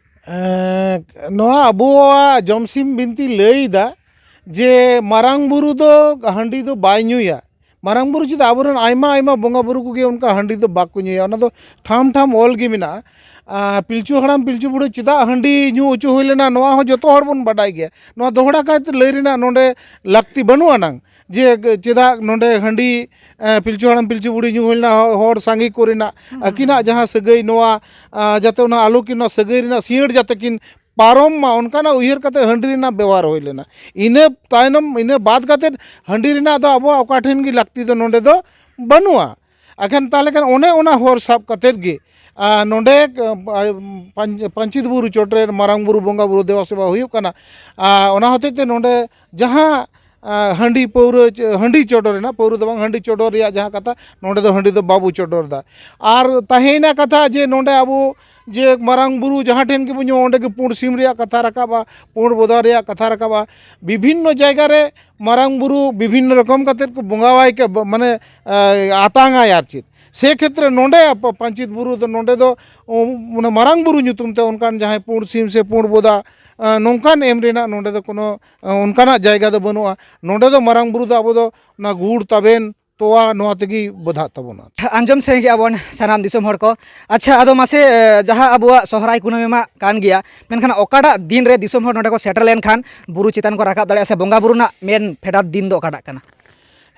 ᱮᱸ, ᱱᱚᱣᱟ ᱟᱵᱚᱣᱟᱜ ᱡᱚᱢᱥᱤᱢ ᱵᱤᱱᱛᱤ ᱞᱟᱹᱭ ᱮᱫᱟ ᱡᱮ ᱢᱟᱨᱟᱝ ᱵᱩᱨᱩ ᱫᱚ ᱦᱟᱺᱰᱤ ᱫᱚ ᱵᱟᱭ ᱧᱩᱭᱟ᱾ ᱢᱟᱨᱟᱝ ᱵᱩᱨᱩ ᱪᱮᱫᱟᱜ, ᱟᱵᱚᱨᱮᱱ ᱟᱭᱢᱟ ᱟᱭᱢᱟ ᱵᱚᱸᱜᱟ ᱵᱩᱨᱩ ᱠᱚᱜᱮ ᱚᱱᱠᱟ ᱦᱟᱺᱰᱤ ᱫᱚ ᱵᱟᱠᱚ ᱧᱩᱭᱟ, ᱚᱱᱟ ᱫᱚ ᱴᱷᱟᱢ ᱴᱷᱟᱢ ᱚᱞ ᱜᱮ ᱢᱮᱱᱟᱜᱼᱟ᱾ ᱟᱨ ᱯᱤᱞᱪᱩ ᱦᱟᱲᱟᱢ ᱯᱤᱞᱪᱩ ᱵᱩᱲᱦᱤ ᱪᱮᱫᱟᱜ ᱦᱟᱺᱰᱤ ᱧᱩ ᱦᱚᱪᱚ ᱦᱩᱭ ᱞᱮᱱᱟ, ᱱᱚᱣᱟ ᱦᱚᱸ ᱡᱚᱛᱚ ᱦᱚᱲ ᱵᱚᱱ ᱵᱟᱰᱟᱭ ᱜᱮᱭᱟ᱾ ᱱᱚᱣᱟ ᱫᱚᱦᱲᱟ ᱠᱟᱭᱛᱮ ᱞᱟᱹᱭ ᱨᱮᱱᱟᱜ ᱱᱚᱰᱮ ᱞᱟᱹᱠᱛᱤ ᱵᱟᱹᱱᱩᱜ ᱟᱱᱟᱝ ᱡᱮ ᱪᱮᱫᱟᱜ ᱱᱚᱰᱮ ᱦᱟᱺᱰᱤ, ᱮ, ᱯᱤᱞᱪᱩ ᱦᱟᱲᱟᱢ ᱯᱤᱞᱪᱩ ᱵᱩᱲᱦᱤ ᱧᱩ ᱦᱩᱭ ᱞᱮᱱᱟ, ᱦᱚ-, ᱦᱚᱲ ᱥᱟᱸᱜᱮ ᱠᱚ ᱨᱮᱱᱟᱜ ᱦᱩᱸ, ᱦᱩᱸ, ᱟᱹᱠᱤᱱᱟᱜ ᱦᱩᱸ᱾ ᱡᱟᱦᱟᱸ ᱥᱟᱹᱜᱟᱹᱭ, ᱱᱚᱣᱟ, ᱟ, ᱡᱟᱛᱮ ᱚᱱᱟ ᱟᱞᱚ ᱠᱤᱱ, ᱱᱚᱣᱟ ᱥᱟᱹᱜᱟᱹᱭ ᱨᱮᱱᱟᱜ ᱥᱤᱭᱟᱹᱲ ᱡᱟᱛᱮ ᱠᱤᱱ ᱯᱟᱨᱚᱢ ᱢᱟ, ᱚᱱᱠᱟᱱᱟᱜ ᱩᱭᱦᱟᱹᱨ ᱠᱟᱛᱮ ᱦᱟᱺᱰᱤ ᱨᱮᱱᱟᱜ ᱵᱮᱣᱦᱟᱨ ᱦᱩᱭ ᱞᱮᱱᱟ᱾ ᱤᱱᱟᱹ ᱛᱟᱭᱱᱚᱢ, ᱤᱱᱟᱹ ᱵᱟᱫ ᱠᱟᱛᱮ ᱦᱟᱺᱰᱤ ᱨᱮᱱᱟᱜ ᱫᱚ ᱟᱵᱚᱣᱟᱜ ᱚᱠᱟ ᱴᱷᱮᱱ ᱜᱮ ᱞᱟᱹᱠᱛᱤ ᱫᱚ ᱱᱚᱰᱮ ᱫᱚ ᱵᱟᱹᱱᱩᱜᱼᱟ᱾ ᱟᱠᱷᱟᱱ ᱛᱟᱦᱚᱞᱮ ᱠᱷᱟᱱ ᱚᱱᱮ ᱚᱱᱟ ᱦᱚᱨ ᱥᱟᱵ ᱠᱟᱛᱮ ᱜᱮ, ᱟ, ᱱᱚᱰᱮ, ᱟ, ᱯᱟᱧ-, ᱯᱟᱧᱪᱮᱛ ᱵᱩᱨᱩ ᱪᱚᱴᱨᱮ ᱢᱟᱨᱟᱝ ᱵᱩᱨᱩ ᱵᱚᱸᱜᱟ ᱵᱩᱨᱩ ᱫᱮᱵᱟ ᱥᱮᱵᱟ ᱦᱩᱭᱩᱜ ᱠᱟᱱᱟ᱾ ᱟ, ᱚᱱᱟ ᱦᱚᱛᱮᱡ ᱛᱮ ᱱᱚᱰᱮ ᱡᱟᱦᱟᱸ ᱟᱸ, ᱦᱟᱺᱰᱤ ᱯᱟᱹᱣᱨᱟᱹ ᱪᱮ-, ᱦᱟᱺᱰᱤ ᱪᱚᱰᱚᱨ ᱨᱮᱱᱟᱜ, ᱯᱟᱹᱣᱨᱟᱹ ᱫᱚ ᱵᱟᱝ, ᱦᱟᱺᱰᱤ ᱪᱚᱰᱚᱨ ᱨᱮᱭᱟᱜ ᱡᱟᱦᱟᱸ ᱠᱟᱛᱷᱟ, ᱱᱚᱰᱮ ᱫᱚ ᱦᱟᱺᱰᱤ ᱫᱚ ᱵᱟᱵᱚ ᱪᱚᱰᱚᱨ ᱮᱫᱟ᱾ ᱟᱨ ᱛᱟᱦᱮᱸᱭᱮᱱᱟ ᱠᱟᱛᱷᱟ ᱡᱮ ᱱᱚᱰᱮ ᱟᱵᱚ ᱡᱮ ᱢᱟᱨᱟᱝ ᱵᱩᱨᱩ ᱡᱟᱦᱟᱸ ᱴᱷᱮᱱ ᱜᱮᱵᱚ ᱧᱩ, ᱚᱸᱰᱮ ᱜᱮ ᱯᱩᱸᱰ ᱥᱤᱢ ᱨᱮᱭᱟᱜ ᱠᱟᱛᱷᱟ ᱨᱟᱠᱟᱵᱼᱟ, ᱯᱩᱸᱰ ᱵᱚᱫᱟ ᱨᱮᱭᱟᱜ ᱠᱟᱛᱷᱟ ᱨᱟᱠᱟᱵᱼᱟ᱾ ᱵᱤᱵᱷᱤᱱᱱᱚ ᱡᱟᱭᱜᱟ ᱨᱮ ᱢᱟᱨᱟᱝ ᱵᱩᱨᱩ ᱵᱤᱵᱷᱤᱱᱱᱚ ᱨᱚᱠᱚᱢ ᱠᱟᱛᱮᱫ ᱠᱚ ᱵᱚᱸᱜᱟᱣᱟᱭ ᱠᱟ-, ᱵ-, ᱢᱟᱱᱮ, ᱮ, ᱟᱛᱟᱝᱟᱭ ᱟᱨ ᱪᱮᱫ᱾ ᱥᱮ ᱠᱷᱮᱛᱨᱮ ᱱᱚᱰᱮ ᱯᱟ-, ᱯᱟᱧᱪᱤᱛ ᱵᱩᱨᱩ ᱫᱚ, ᱱᱚᱰᱮ ᱫᱚ, ᱩ, ᱢᱟᱱᱮ ᱢᱟᱨᱟᱝ ᱵᱩᱨᱩ ᱧᱩᱛᱩᱢ ᱛᱮ ᱚᱱᱠᱟᱱ ᱡᱟᱦᱟᱸᱭ ᱯᱩᱸᱰ ᱥᱤᱢ ᱥᱮ ᱯᱩᱸᱰ ᱵᱚᱫᱟ, ᱮ, ᱱᱚᱝᱠᱟᱱ ᱮᱢ ᱨᱮᱱᱟᱜ ᱱᱚᱰᱮ ᱫᱚ ᱠᱳᱱᱳ, ᱮ, ᱚᱱᱠᱟᱱᱟᱜ ᱡᱟᱭᱜᱟ ᱫᱚ ᱵᱟᱹᱱᱩᱜᱼᱟ᱾ ᱱᱚᱰᱮ ᱫᱚ ᱢᱟᱨᱟᱝ ᱵᱩᱨᱩ ᱫᱚ ᱟᱵᱚ ᱫᱚ ᱚᱱᱟ ᱜᱩᱲ, ᱛᱟᱵᱮᱱ, ᱛᱚᱣᱟ, ᱱᱚᱣᱟ ᱛᱮᱜᱮ ᱵᱚᱫᱷᱟᱜ ᱛᱟᱵᱚᱱᱟ᱾ ᱟᱸᱡᱚᱢ ᱥᱟᱸᱜᱮ ᱟᱵᱚᱱ ᱥᱟᱱᱟᱢ ᱫᱤᱥᱚᱢ ᱦᱚᱲ ᱠᱚ᱾ ᱟᱪᱪᱷᱟ, ᱟᱫᱚ ᱢᱟᱥᱮ, ᱮ, ᱡᱟᱦᱟᱸ ᱟᱵᱚᱣᱟᱜ ᱥᱚᱦᱨᱟᱭ ᱠᱩᱱᱟᱹᱢᱤ ᱢᱟ ᱠᱟᱱ ᱜᱮᱭᱟ, ᱢᱮᱱᱠᱷᱟᱱ ᱚᱠᱟᱴᱟᱜ ᱫᱤᱱ ᱨᱮ ᱫᱤᱥᱚᱢ ᱦᱚᱲ ᱱᱚᱰᱮ ᱠᱚ ᱥᱮᱴᱮᱨ ᱞᱮᱱᱠᱷᱟᱱ ᱵᱩᱨᱩ ᱪᱮᱛᱟᱱ ᱠᱚ ᱨᱟᱠᱟᱵ ᱫᱟᱲᱮᱭᱟᱜᱼᱟ, ᱥᱮ ᱵᱚᱸᱜᱟ ᱵᱩᱨᱩ ᱨᱮᱱᱟᱜ ᱢᱮᱱ ᱯᱷᱮᱰᱟᱛ ᱫᱤᱱ ᱫᱚ ᱚᱠᱟᱴᱟᱜ ᱠᱟᱱᱟ?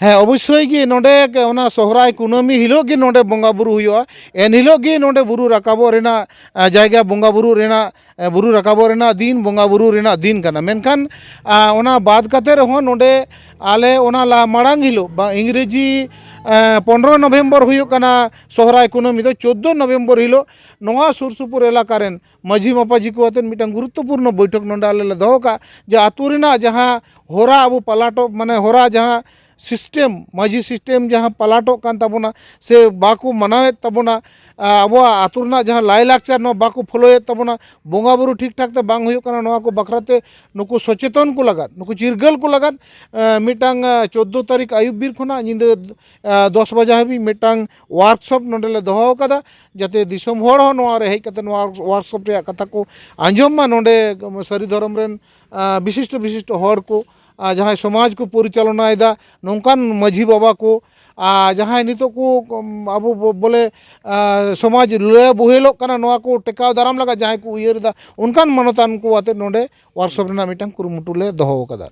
ᱦᱮᱸ, ᱚᱵᱚᱥᱥᱳᱭ ᱜᱮ ᱱᱚᱰᱮ ᱚᱱᱟ ᱥᱚᱦᱨᱟᱭ ᱠᱩᱱᱟᱹᱢᱤ ᱦᱤᱞᱳᱜ ᱜᱮ ᱱᱚᱰᱮ ᱵᱚᱸᱜᱟ ᱵᱩᱨᱩ ᱦᱩᱭᱩᱜᱼᱟ᱾ ᱮᱱ ᱦᱤᱞᱳᱜ ᱜᱮ ᱱᱚᱰᱮ ᱵᱩᱨᱩ ᱨᱟᱠᱟᱵᱚᱜ ᱨᱮᱱᱟᱜ, ᱟ, ᱡᱟᱭᱜᱟ, ᱵᱚᱸᱜᱟ ᱵᱩᱨᱩ ᱨᱮᱱᱟᱜ, ᱮ, ᱵᱩᱨᱩ ᱨᱟᱠᱟᱵᱚᱜ ᱨᱮᱱᱟᱜ ᱫᱤᱱ, ᱵᱚᱸᱜᱟ ᱵᱩᱨᱩ ᱨᱮᱱᱟᱜ ᱫᱤᱱ ᱠᱟᱱᱟ᱾ ᱢᱮᱱᱠᱷᱟᱱ, ᱟ, ᱚᱱᱟ ᱵᱟᱫ ᱠᱟᱛᱮ ᱨᱮᱦᱚᱸ ᱱᱚᱰᱮ ᱟᱞᱮ ᱚᱱᱟ ᱞᱟ-, ᱢᱟᱲᱟᱝ ᱦᱤᱞᱳᱜ, ᱵᱟ, ᱤᱝᱨᱮᱡᱤ, ᱮ, ᱯᱚᱱᱨᱚ ᱱᱚᱵᱷᱮᱢᱵᱚᱨ ᱦᱩᱭᱩᱜ ᱠᱟᱱᱟ ᱥᱚᱦᱨᱟᱭ ᱠᱩᱱᱟᱹᱢᱤ ᱫᱚ, ᱪᱳᱫᱽᱫᱳ ᱱᱚᱵᱷᱮᱢᱵᱚᱨ ᱦᱤᱞᱳᱜ ᱱᱚᱣᱟ ᱥᱩᱨ ᱥᱩᱯᱩᱨ ᱮᱞᱟᱠᱟ ᱨᱮᱱ ᱢᱟᱹᱡᱷᱤ ᱢᱟᱯᱟᱡᱷᱤ ᱠᱚ ᱟᱛᱮᱫ ᱢᱤᱫᱴᱟᱝ ᱜᱩᱨᱩᱛᱛᱚᱯᱩᱨᱱᱚ ᱵᱳᱭᱴᱷᱚᱠ ᱱᱚᱰᱮ ᱟᱞᱮ ᱞᱮ ᱫᱚᱦᱚ ᱠᱟᱜᱼᱟ, ᱡᱮ ᱟᱛᱳ ᱨᱮᱱᱟᱜ ᱡᱟᱦᱟᱸ ᱦᱚᱨᱟ ᱟᱵᱚ ᱯᱟᱞᱟᱴᱚᱜ, ᱢᱟᱱᱮ ᱦᱚᱨᱟ ᱡᱟᱦᱟᱸ system, ᱢᱟᱹᱡᱷᱤ system ᱡᱟᱦᱟᱸ ᱯᱟᱞᱟᱴᱚᱜ ᱠᱟᱱ ᱛᱟᱵᱚᱱᱟ ᱥᱮ ᱵᱟᱠᱚ ᱢᱟᱱᱟᱣᱮᱫ ᱛᱟᱵᱚᱱᱟ, ᱟ, ᱟᱵᱚᱣᱟᱜ ᱟᱛᱳ ᱨᱮᱱᱟᱜ ᱡᱟᱦᱟᱸ ᱞᱟᱭᱼᱞᱟᱠᱪᱟᱨ ᱱᱚᱣᱟ ᱵᱟᱠᱚ ᱯᱷᱳᱞᱳᱭᱮᱫ ᱛᱟᱵᱚᱱᱟ, ᱵᱚᱸᱜᱟ ᱵᱩᱨᱩ ᱴᱷᱤᱠ ᱴᱷᱟᱠ ᱛᱮ ᱵᱟᱝ ᱦᱩᱭᱩᱜ ᱠᱟᱱᱟ, ᱱᱚᱣᱟ ᱠᱚ ᱵᱟᱠᱷᱨᱟ ᱛᱮ ᱱᱩᱠᱩ ᱥᱚᱪᱮᱛᱚᱱ ᱠᱚ ᱞᱟᱜᱟᱫ, ᱱᱩᱠᱩ ᱪᱤᱨᱜᱟᱹᱞ ᱠᱚ ᱞᱟᱜᱟᱫ, ᱟ, ᱢᱤᱫᱴᱟᱝ, ᱟ, ᱪᱳᱫᱽᱫᱳ ᱛᱟᱹᱨᱤᱠᱷ ᱟᱹᱭᱩᱵ ᱵᱤᱨ ᱠᱷᱚᱱᱟᱜ ᱧᱤᱫᱟᱹ, ᱟ, ᱫᱚᱥ ᱵᱟᱡᱟ ᱦᱟᱹᱵᱤᱡ ᱢᱤᱫᱴᱟᱝ workshop ᱱᱚᱰᱮ ᱞᱮ ᱫᱚᱦᱚ ᱟᱠᱟᱫᱟ, ᱡᱟᱛᱮ ᱫᱤᱥᱚᱢ ᱦᱚᱲ ᱦᱚᱸ ᱱᱚᱣᱟ ᱨᱮ ᱦᱮᱡ ᱠᱟᱛᱮ ᱱᱚᱣᱟ workshop ᱨᱮᱭᱟᱜ ᱠᱟᱛᱷᱟ ᱠᱚ ᱟᱸᱡᱚᱢ ᱢᱟ᱾ ᱱᱚᱰᱮ ᱥᱟᱹᱨᱤ ᱫᱷᱚᱨᱚᱢ ᱨᱮᱱ, ᱟ, ᱵᱤᱥᱤᱥᱴᱚ ᱵᱤᱥᱤᱥᱴᱚ ᱦᱚᱲ ᱠᱚ, ᱟ, ᱡᱟᱦᱟᱸᱭ ᱥᱚᱢᱟᱡᱽ ᱠᱚ ᱯᱚᱨᱤᱪᱟᱞᱚᱱᱟᱭᱮᱫᱟ, ᱱᱚᱝᱠᱟᱱ ᱢᱟᱹᱡᱷᱤ ᱵᱟᱵᱟ ᱠᱚ, ᱟ, ᱡᱟᱦᱟᱸᱭ ᱱᱤᱛᱚᱜ ᱠᱚ, ᱩᱢ, ᱟᱵᱚ ᱵᱚ-, ᱵᱚᱞᱮ, ᱟ, ᱥᱚᱢᱟᱡᱽ ᱞᱟᱹᱭ ᱵᱚᱦᱮᱞᱚᱜ ᱠᱟᱱᱟ, ᱱᱚᱣᱟ ᱠᱚ ᱴᱮᱠᱟᱣ ᱫᱟᱨᱟᱢ ᱞᱟᱹᱜᱤᱫ ᱡᱟᱦᱟᱸᱭ ᱠᱚ ᱩᱭᱦᱟᱹᱨ ᱮᱫᱟ, ᱚᱱᱠᱟᱱ ᱢᱟᱱᱚᱛᱟᱱ ᱠᱚ ᱟᱛᱮ ᱱᱚᱰᱮ workshop ᱨᱮᱱᱟᱜ ᱢᱤᱫᱴᱟᱝ ᱠᱩᱨᱩᱢᱩᱴᱩ ᱞᱮ ᱫᱚᱦᱚ ᱟᱠᱟᱫᱟ᱾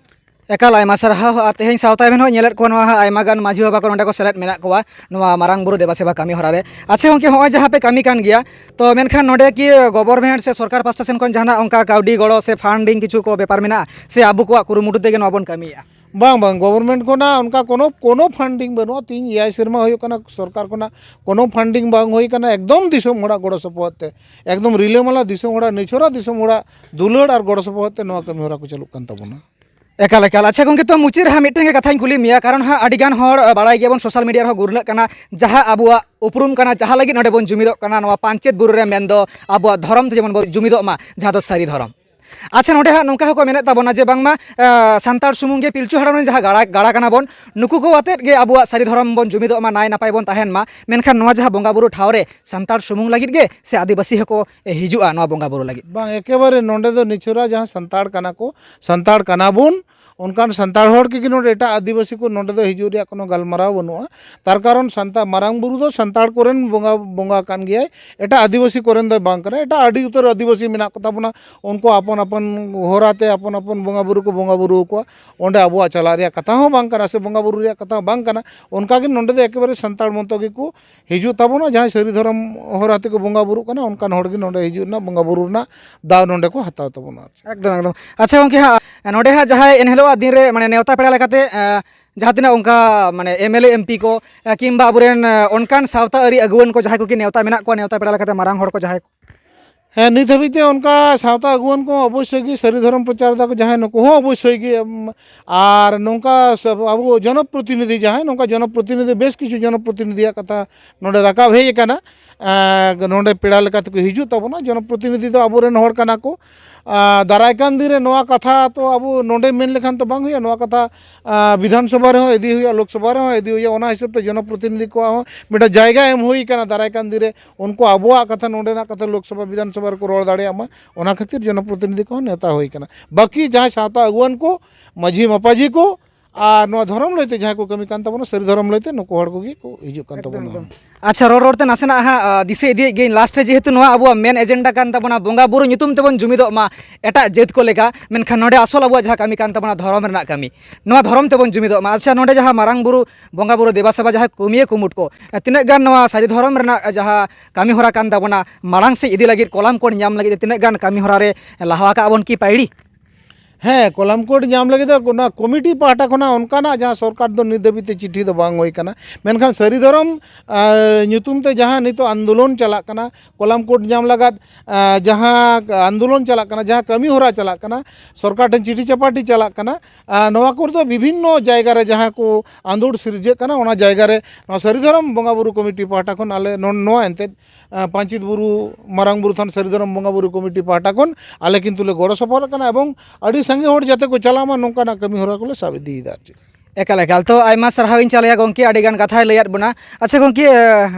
ᱮᱠᱟᱞ, ᱟᱭᱢᱟ ᱥᱟᱨᱦᱟᱣ᱾ ᱟᱨ ᱛᱮᱦᱮᱧ ᱥᱟᱶᱛᱟ ᱮᱵᱷᱮᱱ ᱦᱚᱸ ᱧᱮᱞᱮᱫ ᱠᱚᱣᱟ, ᱱᱚᱣᱟ ᱦᱟᱸᱜ ᱟᱭᱢᱟ ᱜᱟᱱ ᱢᱟᱹᱡᱷᱤ ᱵᱟᱵᱟ ᱠᱚ ᱱᱚᱰᱮ ᱠᱚ ᱥᱮᱞᱮᱫ ᱢᱮᱱᱟᱜ ᱠᱚᱣᱟ ᱱᱚᱣᱟ ᱢᱟᱨᱟᱝ ᱵᱩᱨᱩ ᱫᱮᱵᱟ ᱥᱮᱵᱟ ᱠᱟᱹᱢᱤ ᱦᱚᱨᱟ ᱨᱮ᱾ ᱟᱪᱪᱷᱟ ᱜᱚᱢᱠᱮ, ᱦᱚᱸᱜᱼᱚᱭ ᱡᱟᱦᱟᱸ ᱯᱮ ᱠᱟᱹᱢᱤ ᱠᱟᱱ ᱜᱮᱭᱟ, ᱛᱚ ᱢᱮᱱᱠᱷᱟᱱ ᱱᱚᱰᱮ ᱠᱤ government ᱥᱮ ᱥᱚᱨᱠᱟᱨ ᱯᱟᱥᱴᱟ ᱥᱮᱱ ᱠᱷᱚᱱ ᱡᱟᱦᱟᱱᱟᱜ ᱚᱱᱠᱟ ᱠᱟᱹᱣᱰᱤ ᱜᱚᱲᱚ ᱥᱮ funding ᱠᱤᱪᱷᱩ ᱠᱚ ᱵᱮᱯᱟᱨ ᱢᱮᱱᱟᱜᱼᱟ, ᱥᱮ ᱟᱵᱚ ᱠᱚᱣᱟᱜ ᱠᱩᱨᱩᱢᱩᱴᱩ ᱛᱮᱜᱮ ᱱᱚᱣᱟ ᱵᱚᱱ ᱠᱟᱹᱢᱤᱭᱮᱫᱼᱟ? ᱵᱟᱝ, ᱵᱟᱝ, government ᱠᱷᱚᱱᱟᱜ ᱚᱱᱠᱟ ᱠᱳᱱᱳ, ᱠᱳᱱᱳ funding ᱵᱟᱹᱱᱩᱜᱼᱟ᱾ ᱛᱤᱦᱤᱧ ᱮᱭᱟᱭ ᱥᱮᱨᱢᱟ ᱦᱩᱭᱩᱜ ᱠᱟᱱᱟ ᱥᱚᱨᱠᱟᱨ ᱠᱷᱚᱱᱟᱜ ᱠᱳᱱᱳ funding ᱵᱟᱝ ᱦᱩᱭ ᱠᱟᱱᱟ, ᱮᱠᱫᱚᱢ ᱫᱤᱥᱚᱢ ᱦᱚᱲᱟᱜ ᱜᱚᱲᱚ ᱥᱚᱯᱚᱦᱚᱫ ᱛᱮ, ᱮᱠᱫᱚᱢ ᱨᱤᱞᱟᱹᱢᱟᱞᱟ ᱫᱤᱥᱚᱢ ᱦᱚᱲᱟᱜ, ᱱᱤᱪᱷᱚᱨᱟ ᱫᱤᱥᱚᱢ ᱦᱚᱲᱟᱜ ᱫᱩᱞᱟᱹᱲ ᱟᱨ ᱜᱚᱲᱚ ᱥᱚᱯᱚᱦᱚᱫ ᱛᱮ ᱱᱚᱣᱟ ᱠᱟᱹᱢᱤ ᱦᱚᱨᱟ ᱠᱚ ᱪᱟᱹᱞᱩᱜ ᱠᱟᱱ ᱛᱟᱵᱚᱱᱟ᱾ ᱮᱠᱟᱞ, ᱮᱠᱟᱞ᱾ ᱟᱪᱪᱷᱟ ᱜᱚᱢᱠᱮ, ᱛᱚ ᱢᱩᱪᱟᱹᱫ ᱨᱮ ᱦᱟᱸᱜ ᱢᱤᱫᱴᱮᱱ ᱜᱮ ᱠᱟᱛᱷᱟᱧ ᱠᱩᱞᱤ ᱢᱮᱭᱟ, ᱠᱟᱨᱚᱱ ᱦᱟᱸᱜ ᱟᱹᱰᱤ ᱜᱟᱱ ᱦᱚᱲ, ᱟ, ᱵᱟᱲᱟᱭ ᱜᱮᱭᱟᱵᱚᱱ, ᱥᱳᱥᱟᱞ ᱢᱤᱰᱤᱭᱟ ᱨᱮᱦᱚᱸ ᱜᱩᱨᱞᱟᱹᱜ ᱠᱟᱱᱟ, ᱡᱟᱦᱟᱸ ᱟᱵᱚᱣᱟᱜ ᱩᱯᱨᱩᱢ ᱠᱟᱱᱟ, ᱡᱟᱦᱟᱸ ᱞᱟᱹᱜᱤᱫ ᱱᱚᱰᱮ ᱵᱚᱱ ᱡᱩᱢᱤᱫᱚᱜ ᱠᱟᱱᱟ, ᱱᱚᱣᱟ ᱯᱟᱧᱪᱮᱛ ᱵᱩᱨᱩ ᱨᱮ, ᱢᱮᱱᱫᱚ ᱟᱵᱚᱣᱟᱜ ᱫᱷᱚᱨᱚᱢ ᱛᱮ ᱡᱮᱢᱚᱱ ᱵᱚᱱ ᱡᱩᱢᱤᱫᱚᱜ ᱢᱟ, ᱡᱟᱦᱟᱸ ᱫᱚ ᱥᱟᱹᱨᱤ ᱫᱷᱚᱨᱚᱢ᱾ ᱟᱪᱪᱷᱟ, ᱱᱚᱰᱮ ᱦᱟᱸᱜ ᱱᱚᱝᱠᱟ ᱦᱚᱸᱠᱚ ᱢᱮᱱᱮᱫ ᱛᱟᱵᱚᱱᱟ ᱡᱮ ᱵᱟᱝᱢᱟ, ᱟ, ᱥᱟᱱᱛᱟᱲ ᱥᱩᱢᱩᱝ ᱜᱮ ᱯᱤᱞᱪᱩ ᱦᱟᱲᱟᱢ ᱨᱮᱱ ᱡᱟᱦᱟᱸ ᱜᱟᱲᱟ, ᱜᱟᱲᱟ ᱠᱟᱱᱟ ᱵᱚᱱ, ᱱᱩᱠᱩ ᱠᱚ ᱟᱛᱮᱫ ᱜᱮ ᱟᱵᱚᱣᱟᱜ ᱥᱟᱹᱨᱤ ᱫᱷᱚᱨᱚᱢ ᱵᱚᱱ ᱡᱩᱢᱤᱫᱚᱜ ᱢᱟ, ᱱᱟᱭ ᱱᱟᱯᱟᱭ ᱵᱚᱱ ᱛᱟᱦᱮᱱ ᱢᱟ, ᱢᱮᱱᱠᱷᱟᱱ ᱱᱚᱣᱟ ᱡᱟᱦᱟᱸ ᱵᱚᱸᱜᱟ ᱵᱩᱨᱩ ᱴᱷᱟᱶ ᱨᱮ ᱥᱟᱱᱛᱟᱲ ᱥᱩᱢᱩᱝ ᱞᱟᱹᱜᱤᱫ ᱜᱮ ᱥᱮ ᱟᱹᱫᱤᱵᱟᱹᱥᱤ ᱦᱚᱸᱠᱚ ᱦᱤᱡᱩᱜᱼᱟ ᱱᱚᱣᱟ ᱵᱚᱸᱜᱟ ᱵᱩᱨᱩ ᱞᱟᱹᱜᱤᱫ? ᱵᱟᱝ, ᱮᱠᱮᱵᱟᱨᱮ ᱱᱚᱰᱮ ᱫᱚ ᱱᱤᱪᱷᱚᱨᱟ ᱡᱟᱦᱟᱸ ᱥᱟᱱᱛᱟᱲ ᱠᱟᱱᱟ ᱠᱚ, ᱥᱟᱱᱛᱟᱲ ᱠᱟᱱᱟ ᱵᱚᱱ, ᱚᱱᱠᱟᱱ ᱥᱟᱱᱛᱟᱲ ᱦᱚᱲ ᱠᱚᱜᱮ ᱱᱚᱰᱮ, ᱮᱴᱟᱜ ᱟᱹᱫᱤᱵᱟᱹᱥᱤ ᱠᱚ ᱱᱚᱰᱮ ᱫᱚ ᱦᱤᱡᱩᱜ ᱨᱮᱭᱟᱜ ᱠᱳᱱᱳ ᱜᱟᱞᱢᱟᱨᱟᱣ ᱵᱟᱹᱱᱩᱜᱼᱟ᱾ ᱛᱟᱨ ᱠᱟᱨᱚᱱ ᱥᱟᱱᱛᱟᱲ ᱢᱟᱨᱟᱝ ᱵᱩᱨᱩ ᱫᱚ ᱥᱟᱱᱛᱟᱲ ᱠᱚᱨᱮᱱ ᱵᱚᱸᱜᱟ, ᱵᱚᱸᱜᱟ ᱠᱟᱱ ᱜᱮᱭᱟᱭ, ᱮᱴᱟᱜ ᱟᱹᱫᱤᱵᱟᱹᱥᱤ ᱠᱚᱨᱮᱱ ᱫᱚᱭ ᱵᱟᱝ ᱠᱟᱱᱟ᱾ ᱮᱴᱟᱜ ᱟᱹᱰᱤ ᱩᱛᱟᱹᱨ ᱟᱹᱫᱤᱵᱟᱹᱥᱤ ᱢᱮᱱᱟᱜ ᱠᱚ ᱛᱟᱵᱚᱱᱟ, ᱩᱱᱠᱩ ᱟᱯᱚᱱ ᱟᱯᱚᱱ ᱦᱚᱨᱟᱛᱮ ᱟᱯᱚᱱ ᱟᱯᱚᱱ ᱵᱚᱸᱜᱟ ᱵᱩᱨᱩ ᱠᱚ ᱵᱚᱸᱜᱟ ᱵᱩᱨᱩ ᱟᱠᱚᱣᱟ᱾ ᱚᱸᱰᱮ ᱟᱵᱚᱣᱟᱜ ᱪᱟᱞᱟᱜ ᱨᱮᱭᱟᱜ ᱠᱟᱛᱷᱟ ᱦᱚᱸ ᱵᱟᱝ ᱠᱟᱱᱟ ᱥᱮ ᱵᱚᱸᱜᱟ ᱵᱩᱨᱩ ᱨᱮᱭᱟᱜ ᱠᱟᱛᱷᱟ ᱦᱚᱸ ᱵᱟᱝ ᱠᱟᱱᱟ᱾ ᱚᱱᱠᱟᱜᱮ ᱱᱚᱰᱮ ᱫᱚ ᱮᱠᱮᱵᱟᱨᱮ ᱥᱟᱱᱛᱟᱲ ᱢᱚᱛᱚ ᱜᱮᱠᱚ ᱦᱤᱡᱩᱜ ᱛᱟᱵᱚᱱᱟ, ᱡᱟᱦᱟᱸᱭ ᱥᱟᱹᱨᱤ ᱫᱷᱚᱨᱚᱢ ᱦᱚᱨᱟ ᱛᱮᱠᱚ ᱵᱚᱸᱜᱟ ᱵᱩᱨᱩᱜ ᱠᱟᱱᱟ, ᱚᱱᱠᱟᱱ ᱦᱚᱲ ᱜᱮ ᱱᱚᱰᱮ ᱦᱤᱡᱩᱜ ᱨᱮᱱᱟᱜ, ᱵᱚᱸᱜᱟ ᱵᱩᱨᱩ ᱨᱮᱱᱟᱜ ᱫᱟᱣ ᱱᱚᱰᱮ ᱠᱚ ᱦᱟᱛᱟᱣ ᱛᱟᱵᱚᱱᱟ᱾ ᱮᱠᱫᱚᱢ, ᱮᱠᱫᱚᱢ᱾ ᱟᱪᱪᱷᱟ ᱜᱚᱢᱠᱮ, ᱦᱟᱸᱜ ᱱᱚᱰᱮ ᱦᱟᱸᱜ ᱡᱟᱦᱟᱸᱭ ᱮᱱᱦᱤᱞᱳᱜ ᱫᱤᱱ ᱨᱮ, ᱢᱟᱱᱮ, ᱱᱮᱣᱛᱟ ᱯᱮᱲᱟ ᱞᱮᱠᱟᱛᱮ, ᱮᱸ, ᱡᱟᱦᱟᱸ ᱛᱤᱱᱟᱹᱜ ᱚᱱᱠᱟ, ᱢᱟᱱᱮ, M L A, M P ᱠᱚ, ᱮᱸ, ᱠᱤᱝᱵᱟ ᱟᱵᱚᱨᱮᱱ, ᱮᱸ, ᱚᱱᱠᱟᱱ ᱥᱟᱶᱛᱟ ᱟᱹᱨᱤ ᱟᱹᱜᱩᱣᱟᱹᱱ ᱠᱚ ᱡᱟᱦᱟᱸᱭ ᱠᱚᱠᱤ ᱱᱮᱣᱛᱟ ᱢᱮᱱᱟᱜ ᱠᱚᱣᱟ, ᱱᱮᱣᱛᱟ ᱯᱮᱲᱟ ᱞᱮᱠᱟᱛᱮ ᱢᱟᱨᱟᱝ ᱦᱚᱲ ᱠᱚ ᱡᱟᱦᱟᱸᱭ ᱠᱚ? ᱦᱮᱸ, ᱱᱤᱛ ᱦᱟᱹᱵᱤᱡ ᱛᱮ ᱚᱱᱠᱟ ᱥᱟᱶᱛᱟ ᱟᱹᱜᱩᱣᱟᱹᱱ ᱠᱚ ᱚᱵᱚᱥᱥᱳᱭ ᱜᱮ ᱥᱟᱹᱨᱤ ᱫᱷᱚᱨᱚᱢ ᱯᱨᱚᱪᱟᱨ ᱮᱫᱟ ᱠᱚ, ᱡᱟᱦᱟᱸᱭ ᱱᱩᱠᱩ ᱦᱚᱸ ᱚᱵᱚᱥᱥᱳᱭ ᱜᱮ, ᱮᱢ, ᱟᱨ ᱱᱚᱝᱠᱟ ᱥ-, ᱟᱵᱚ ᱡᱚᱱᱚᱯᱨᱚᱛᱤᱱᱤᱫᱷᱤ, ᱡᱟᱦᱟᱸᱭ ᱱᱚᱝᱠᱟ ᱡᱚᱱᱚᱯᱨᱚᱛᱤᱱᱤᱫᱷᱤ, ᱵᱮᱥ ᱠᱤᱪᱷᱩ ᱡᱚᱱᱚᱯᱨᱚᱛᱤᱱᱤᱫᱷᱤᱭᱟᱜ ᱠᱟᱛᱷᱟ ᱱᱚᱰᱮ ᱨᱟᱠᱟᱵ ᱦᱮᱡ ᱟᱠᱟᱱᱟ᱾ ᱮᱸ, ᱱᱚᱰᱮ ᱯᱮᱲᱟ ᱞᱮᱠᱟ ᱛᱮᱠᱚ ᱦᱤᱡᱩᱜ ᱛᱟᱵᱚᱱᱟ᱾ ᱡᱚᱱᱚᱯᱨᱚᱛᱤᱱᱤᱫᱷᱤ ᱫᱚ ᱟᱵᱚᱨᱮᱱ ᱦᱚᱲ ᱠᱟᱱᱟ ᱠᱚ᱾ ᱟᱨ ᱫᱟᱨᱟᱭ ᱠᱟᱱ ᱫᱤᱱ ᱨᱮ ᱱᱚᱣᱟ ᱠᱟᱛᱷᱟ ᱛᱚ ᱟᱵᱚ ᱱᱚᱰᱮ ᱢᱮᱱ ᱞᱮᱠᱷᱟᱱ ᱛᱚ ᱵᱟᱝ ᱦᱩᱭᱩᱜᱼᱟ, ᱱᱚᱣᱟ ᱠᱟᱛᱷᱟ, ᱟᱸ, ᱵᱤᱫᱷᱟᱱ ᱥᱚᱵᱷᱟ ᱨᱮᱦᱚᱸ ᱤᱫᱤ ᱦᱩᱭᱩᱜᱼᱟ, ᱞᱳᱠ ᱥᱚᱵᱷᱟ ᱨᱮᱦᱚᱸ ᱤᱫᱤ ᱦᱩᱭᱩᱜᱼᱟ᱾ ᱚᱱᱟ ᱦᱤᱥᱟᱹᱵ ᱛᱮ ᱡᱚᱱᱚᱯᱨᱚᱛᱤᱱᱤᱫᱷᱤ ᱠᱚᱣᱟᱜ ᱦᱚᱸ ᱢᱤᱫᱴᱟᱝ ᱡᱟᱭᱜᱟ ᱮᱢ ᱦᱩᱭ ᱟᱠᱟᱱᱟ ᱫᱟᱨᱟᱭ ᱠᱟᱱ ᱫᱤᱱ ᱨᱮ᱾ ᱩᱱᱠᱩ ᱟᱵᱚᱣᱟᱜ ᱠᱟᱛᱷᱟ ᱱᱚᱰᱮᱱᱟᱜ ᱠᱟᱛᱷᱟ ᱞᱳᱠ ᱥᱚᱵᱷᱟ, ᱵᱤᱫᱷᱟᱱ ᱥᱚᱵᱷᱟ ᱨᱮᱠᱚ ᱨᱚᱲ ᱫᱟᱲᱮᱭᱟᱜ ᱢᱟ, ᱚᱱᱟ ᱠᱷᱟᱹᱛᱤᱨ ᱡᱚᱱᱚᱯᱨᱚᱛᱤᱱᱤᱫᱷᱤ ᱠᱚᱦᱚᱸ ᱱᱮᱣᱛᱟ ᱦᱩᱭ ᱟᱠᱟᱱᱟ᱾ ᱵᱟᱹᱠᱤ ᱡᱟᱦᱟᱸᱭ ᱥᱟᱶᱛᱟ ᱟᱹᱜᱩᱣᱟᱹᱱ ᱠᱚ, ᱢᱟᱹᱡᱷᱤ ᱢᱟᱯᱟᱡᱷᱤ ᱠᱚ, ᱟᱨ ᱱᱚᱣᱟ ᱫᱷᱚᱨᱚᱢ ᱞᱟᱹᱭᱛᱮ ᱡᱟᱦᱟᱸᱭ ᱠᱚ ᱠᱟᱹᱢᱤ ᱠᱟᱱ ᱛᱟᱵᱚᱱᱟ, ᱥᱟᱹᱨᱤ ᱫᱷᱚᱨᱚᱢ ᱞᱟᱹᱭᱛᱮ, ᱱᱩᱠᱩ ᱦᱚᱲ ᱠᱚᱜᱮ ᱠᱚ ᱦᱤᱡᱩᱜ ᱠᱟᱱ ᱮᱠᱫᱚᱢ, ᱛᱟᱵᱚᱱᱟ᱾ ᱮᱠᱫᱚᱢ᱾ ᱟᱪᱪᱷᱟ, ᱨᱚᱲ ᱨᱚᱲ ᱛᱮ ᱱᱟᱥᱮᱱᱟᱜ ᱦᱟᱸᱜ, ᱟ, ᱫᱤᱥᱟᱹ ᱤᱫᱤᱭᱮᱫ ᱜᱤᱭᱟᱹᱧ, ᱞᱟᱥᱴ ᱨᱮ ᱡᱮᱦᱮᱛᱩ ᱱᱚᱣᱟ ᱟᱵᱚᱣᱟᱜ ᱢᱮᱱ ᱮᱡᱮᱱᱰᱟ ᱠᱟᱱ ᱛᱟᱵᱚᱱᱟ, ᱵᱚᱸᱜᱟ ᱵᱩᱨᱩ ᱧᱩᱛᱩᱢ ᱛᱮᱵᱚᱱ ᱡᱩᱢᱤᱫᱚᱜ ᱢᱟ ᱮᱴᱟᱜ ᱡᱟᱹᱛ ᱠᱚ ᱞᱮᱠᱟ, ᱢᱮᱱᱠᱷᱟᱱ ᱱᱚᱰᱮ ᱟᱥᱚᱞ ᱟᱵᱚᱣᱟᱜ ᱡᱟᱦᱟᱸ ᱠᱟᱹᱢᱤ ᱠᱟᱱ ᱛᱟᱵᱚᱱᱟ, ᱫᱷᱚᱨᱚᱢ ᱨᱮᱱᱟᱜ ᱠᱟᱹᱢᱤ, ᱱᱚᱣᱟ ᱫᱷᱚᱨᱚᱢ ᱛᱮᱵᱚᱱ ᱡᱩᱢᱤᱫᱚᱜ ᱢᱟ᱾ ᱟᱪᱪᱷᱟ, ᱱᱚᱰᱮ ᱡᱟᱦᱟᱸ ᱢᱟᱨᱟᱝ ᱵᱩᱨᱩ ᱵᱚᱸᱜᱟ ᱵᱩᱨᱩ ᱫᱮᱵᱟ ᱥᱮᱵᱟ ᱡᱟᱦᱟᱸ ᱠᱟᱹᱢᱤᱭᱟᱹ ᱠᱩᱢᱩᱴ ᱠᱚ, ᱮ, ᱛᱤᱱᱟᱹᱜ ᱜᱟᱱ ᱱᱚᱣᱟ ᱥᱟᱹᱨᱤ ᱫᱷᱚᱨᱚᱢ ᱨᱮᱱᱟᱜ ᱡᱟᱦᱟᱸ ᱠᱟᱹᱢᱤ ᱦᱚᱨᱟ ᱠᱟᱱ ᱛᱟᱵᱚᱱᱟ, ᱢᱟᱲᱟᱝ ᱥᱮᱫ ᱤᱫᱤ ᱞᱟᱹᱜᱤᱫ, ᱠᱚᱞᱟᱢ ᱠᱳᱰ ᱧᱟᱢ ᱞᱟᱹᱜᱤᱫ ᱛᱮ ᱛᱤᱱᱟᱹᱜ ᱜᱟᱱ ᱠᱟᱹᱢᱤ ᱦᱚᱨᱟ ᱨᱮ ᱞᱟᱦᱟ ᱟᱠᱟᱜ ᱵᱚᱱ ᱠᱤ ᱯᱟᱹᱭᱲᱤ? ᱦᱮᱸ, ᱠᱚᱞᱟᱢ ᱠᱳᱰ ᱧᱟᱢ ᱞᱟᱹᱜᱤᱫ ᱫᱚ ᱚᱱᱟ ᱠᱚᱢᱤᱴᱤ ᱯᱟᱦᱴᱟ ᱠᱷᱚᱱᱟᱜ ᱚᱱᱠᱟᱱᱟᱜ ᱡᱟᱦᱟᱸ ᱥᱚᱨᱠᱟᱨ ᱫᱚ ᱱᱤᱛ ᱫᱷᱟᱹᱵᱤᱡ ᱛᱮ ᱪᱤᱴᱷᱤ ᱫᱚ ᱵᱟᱝ ᱦᱩᱭ ᱠᱟᱱᱟ᱾ ᱢᱮᱱᱠᱷᱟᱱ ᱥᱟᱹᱨᱤ ᱫᱷᱚᱨᱚᱢ, ᱟᱨ, ᱧᱩᱛᱩᱢ ᱛᱮ ᱡᱟᱦᱟᱸ ᱱᱤᱛᱚᱜ ᱟᱱᱫᱳᱞᱚᱱ ᱪᱟᱞᱟᱜ ᱠᱟᱱᱟ, ᱠᱚᱞᱟᱢ ᱠᱳᱰ ᱧᱟᱢ ᱞᱟᱜᱟᱫ, ᱟᱨ, ᱡᱟᱦᱟᱸ ᱟᱱᱫᱳᱞᱚᱱ ᱪᱟᱞᱟᱜ ᱠᱟᱱᱟ, ᱡᱟᱦᱟᱸ ᱠᱟᱹᱢᱤ ᱦᱚᱨᱟ ᱪᱟᱞᱟᱜ ᱠᱟᱱᱟ, ᱥᱚᱨᱠᱟᱨ ᱴᱷᱮᱱ ᱪᱤᱴᱷᱤ ᱪᱟᱯᱟᱴᱤ ᱪᱟᱞᱟᱜ ᱠᱟᱱᱟ, ᱟᱨ, ᱱᱚᱣᱟ ᱠᱚᱨᱮ ᱫᱚ ᱵᱤᱵᱷᱤᱱᱱᱚ ᱡᱟᱭᱜᱟ ᱨᱮ ᱡᱟᱦᱟᱸ ᱠᱚ ᱟᱸᱫᱳᱲ ᱥᱤᱨᱡᱟᱹᱜ ᱠᱟᱱᱟ, ᱚᱱᱟ ᱡᱟᱭᱜᱟ ᱨᱮ ᱱᱚᱣᱟ ᱥᱟᱹᱨᱤ ᱫᱷᱚᱨᱚᱢ ᱵᱚᱸᱜᱟ ᱵᱩᱨᱩ ᱠᱚᱢᱤᱴᱤ ᱯᱟᱦᱴᱟ ᱠᱷᱚᱱ ᱟᱞᱮ ᱱᱚ-, ᱱᱚᱣᱟ ᱮᱱᱛᱮᱫ, ᱟᱨ, ᱯᱟᱧᱪᱮᱛ ᱵᱩᱨᱩ ᱢᱟᱨᱟᱝ ᱵᱩᱨᱩ ᱛᱷᱟᱱ ᱥᱟᱹᱨᱤ ᱫᱷᱚᱨᱚᱢ ᱵᱚᱸᱜᱟ ᱵᱩᱨᱩ ᱠᱚᱢᱤᱴᱤ ᱯᱟᱦᱴᱟ ᱠᱷᱚᱱ ᱟᱞᱮ ᱠᱤᱱᱛᱩ ᱞᱮ ᱜᱚᱲᱚ ᱥᱚᱯᱚᱦᱚᱫ ᱠᱟᱱᱟ ᱮᱵᱚᱝ ᱟᱹᱰᱤ ᱥᱟᱸᱜᱮ ᱦᱚᱲ ᱡᱟᱛᱮ ᱠᱚ ᱪᱟᱞᱟᱜ ᱢᱟ, ᱱᱚᱝᱠᱟᱱᱟᱜ ᱠᱟᱹᱢᱤ ᱦᱚᱨᱟ ᱠᱚᱞᱮ ᱥᱟᱵ ᱤᱫᱤᱭᱮᱫᱟ ᱟᱨ ᱪᱮᱫ᱾ ᱮᱠᱟᱞ, ᱮᱠᱟᱞ᱾ ᱛᱚ, ᱟᱭᱢᱟ ᱥᱟᱨᱦᱟᱣ ᱤᱧ ᱪᱟᱞᱮᱭᱟ ᱜᱚᱢᱠᱮ, ᱟᱹᱰᱤ ᱜᱟᱱ ᱠᱟᱛᱷᱟᱭ ᱞᱟᱹᱭᱟᱫ ᱵᱚᱱᱟ᱾ ᱟᱪᱪᱷᱟ ᱜᱚᱢᱠᱮ,